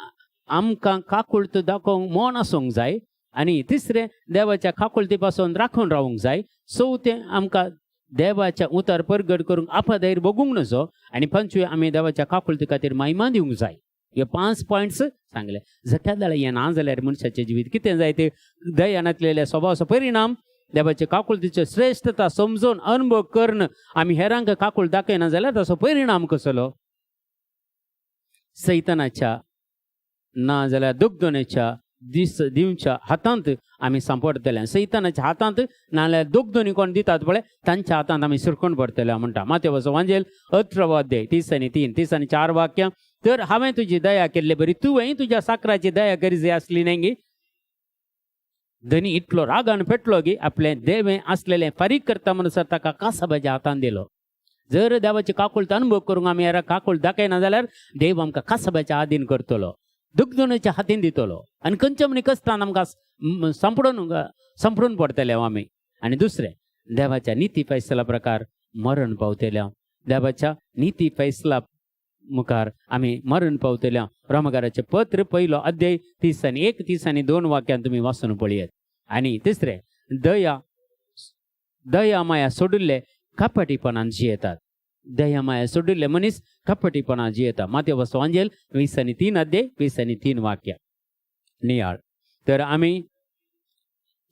आमकां काकुळट दाखोवंक मन आसूंक जाय, आनी तिसरें देवाच्या काकुळटी पासून राखून रावूंक जाय, चवथें आमकां देवाच्या उतर परगट करूंक आपाधैर्य बगूंक नजो, आनी पंचवें आमी देवाच्या काकुळटी खातीर महिमा दिवंक जाय. हे 5 पॉयंट्स सांगले. जख्या हें ना जाल्यार मनशाचें जिवीत कितें जाय ते दया नासलेल्या स्वभावाचो परिणाम देवाचे काकुळटीच्यो श्रेश्ठता समजून अनुभव करून आमी हेरांक काकुळ दाखयना जाल्यार ताचो परिणाम कसलो, सैतानाच्या ना जाल्यार दुखदोण्याच्या दीस दिवच्या हातांत आमी सांपडटले. सैतानाच्या हातांत नाजाल्यार दोगदोनी कोण दितात पळय तांच्या हातांत आमी सुरकून पडटले म्हणटा. मातेवाचो वांजेल 18 अध्याय 30 आनी 3 30 आनी 4 वाक्य, तर हांवें तुजी दया केल्ले बरी तुवें तुज्या साकराची दया करी जाय आसली न्ही गी. धनी इतलो रागान पेटलो की आपलें देवें आसलेलें फारीक करता म्हणसर ताका कासाबाच्या हातान दिलो. जर देवाची काकुळट अनुभव करूंक आमी हेरा काकुळट दाखयना जाल्यार देव आमकां कासाबाच्या आदीन करतलो, दुखदोण्याच्या हातीन दितलो आनी खंयच्या म्हणी कश्टान आमकां सांपडून पडटले आमी. आनी दुसरें, देवाच्या निती फैसला प्रकार मरण पावतले. देवाच्या निती फैसला मुखार आमी मरण पावतले. रोमकाराचें पत्र 1 अध्याय 30 आनी 1 30 आनी 2 वाक्यान तुमी वाचून पळयात. आनी तिसरें, दया दया माया सोडिल्ले कपटीपणान जियेतात. दया माया सोडिल्ले मनीस कपटीपणान जियेता. मातेवाचो वांजेल 20 आनी 3 अध्याय 20 आनी 3 वाक्य नियाळ. तर आमी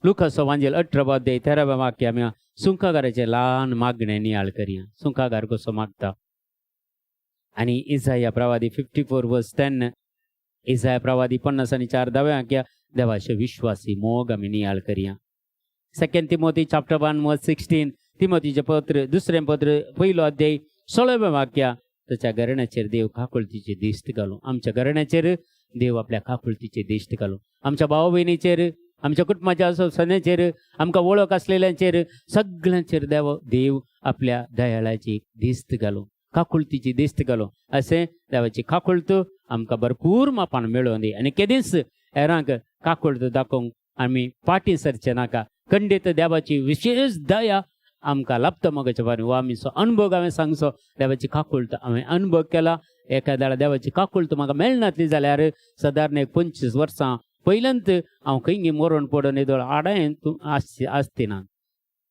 लुकाचो वांजेल 18 अध्याय 13 वाक्य आमी सुंकागाराचें ल्हान मागणें नियाळ करया. सुंकागार कसो मागता. आनी इजाया प्रवादी 54 वर्स 10, इजाया प्रवादी 50 आनी 4 10 वाक्य देवाचे विश्वासी मोग आमी नियाळ करया. 2 तिमोती चॅप्टर 1 वर्स 16, तिमोतीचें पत्र 2 पत्र 1 अध्याय 16 वाक्य, ताच्या घराण्याचेर देव काकुळतीची दिश्ट घालूं. आमच्या घराण्याचेर देव आपल्या काकुळतीची दिश्ट घालूं. आमच्या भाव भयणीचेर, आमच्या कुटुंबाच्या सन्याचेर, आमकां वळख आसलेल्यांचेर, सगळ्यांचेर देव आपल्या दयाळाची दिश्ट घालूं, काकुळतीची दिश्ट घालूं. अशें देवाची काकुळत आमकां भरपूर मापान मेळोवन दी. आनी केदींच हेरांक काकुळत दाखोवंक आमी फाटीं सरचें नाका. खंडीत देवाची विशेष दया आमकां लाभता मगाच्या बारे हो आमीचो अनुभव हांवें सांगचो. देवाची काकुळत हांवें अनुभव केला. एखाद्या देवाची काकुळत म्हाका मेळनातली जाल्यार सादारण एक 25 वर्सां पयल्यांत हांव खंय मरण पडून येदोळ आडायन तूं आसती ना.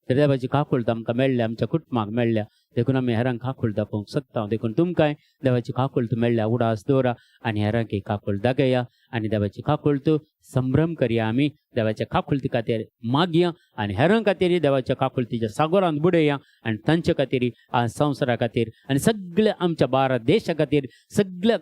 तर देवाची काकूळत आमकां मेळ्ळ्या, आमच्या कुटुंबाक मेळ्ळ्या, देखून आमी हेरांक काकूळ दाखोवंक शकता. देखून तुमकांय देवाची काकूळत मेळ्ळ्या उडास दवरा आनी हेरांक काकूळ दाखया आनी देवाची काकूळत संभ्रम करया. आमी देवाच्या काकुळती खातीर मागया आनी हेरां खातीर देवाच्या काकुळतीच्या सागोरांत बुडया आनी तांचे खातीर, संवसारा खातीर आनी सगळ्या आमच्या भारत देशा खातीर, सगळ्या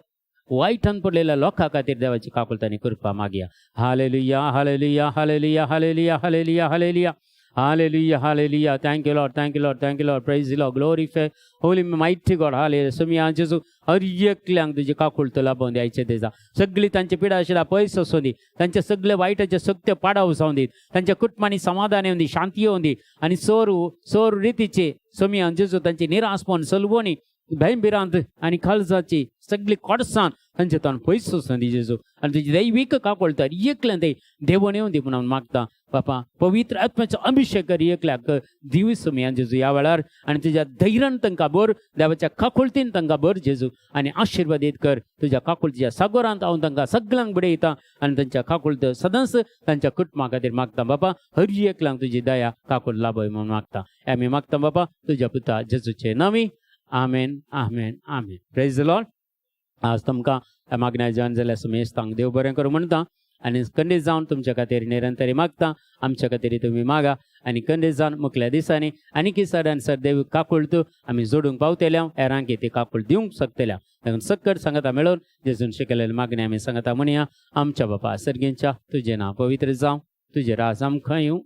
वायटान पडलेल्या लोकां खातीर देवाची काकुळत आनी कृपा मागया. Hallelujah, hallelujah, hallelujah, hallelujah, hallelujah, hallelujah, hallelujah, hallelujah. Thank you Lord, thank you Lord, thank you Lord. Praise the Lord, glorify holy mighty God. Hallelujah. Sumi जेजू हर एकल्यांक तुजी काकुळत लाभोवन द्यायचे तेजा. सगळी तांची पिडा आशिल्ल्या पयस वचूं दी, तांचे सगळे वायटाचे सत्य पाडाव जावं दी, तांच्या कुटुंबांनी समाधान येवं दी, शांती येवं दी आनी सोरू सोर रितीचे सोमी जेजू तांची निरासपण सलवणी भंयभिरांत आनी काळजाची सगळी कोडसाण तांचे तोंड पयस वचूं दी जेजू. आनी तुजी दैवीक काकुळत एकल्यान ते देवण येवं दी म्हणून मागता बापा. पवित्र आत्म्याचो अभिषेक कर एकल्याक दिवस सोमी जेजू ह्या वेळार आनी तुज्या धैर्यान तांकां भर, देवाच्या काकुळतीन तांकां भर जेजू आनी आशिर्वादीत कर. तुज्या काकुळतीच्या सागोरांत हांव तांकां सगळ्यांक बडयता आनी तांच्या काकुळत सदांच तांच्या कुटुंबा खातीर मागता बापा. हर एकल्यांक तुजी दया काकुळ लाभय म्हणून मागता. आमी मागता बापा तुज्या पुता जेजूचे नामी. आमेन, आमेन, आमेन. Praise the Lord. आज तुमकां ह्या मागण्या जॉयन जाल्यार सुमेस्तांक देव बरें करूं म्हणटा आनी कंडीत जावन तुमच्या खातीर निरंतरी मागता. आमच्या खातीर तुमी मागा आनी कंडीत जावन मुखल्या दिसांनी आनी सर आनी सर देव काकुळत आमी जोडूंक पावतल्या, हेरांक ती काकूळ दिवंक शकतल्या. देखून सक्कड सांगता मेळोवन जेजून शिकलेले मागणे आमी सांगता म्हणया. आमच्या बापा सर्गेंच्या, तुजें नांव पवित्र जावं, तुजें राज आमकां येवं,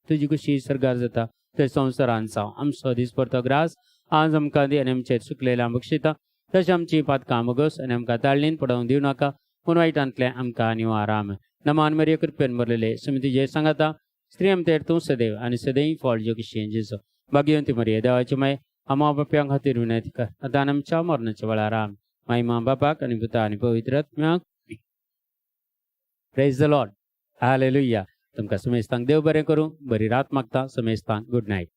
तुजी खुशी सर्गार जाता ते संवसारान जावं. आमचो दिसपडतो ग्रास आज आमकां दी आनी आमचेर चुकलेल्या बक्षिता तशें आमची पातकां मोगस आनी आमकां ताळणीन पडोवंक दिवं नाका, पूण वायटांतलें आमकां निवार. आमेन. नमान मरिय, कृपेन भरलेले, सुमी तुजें सांगाता, स्त्री आमतेर तूं सदैव आनी सदैव फळ जो किशें जेजो. भाग्यवंती मरिये, देवाची माय, आमा बाप्यां खातीर विनंती कर, आतां आनी आमच्या मरणाच्या वेळार. आमेन. महिमा बापाक आनी पुता आनी पवित्र आत्म्याक. Praise the Lord. Hallelujah. तुमकां सुमेस्तांक देव बरें करूं. बरी रात मागता सुमेस्तांक. Good night.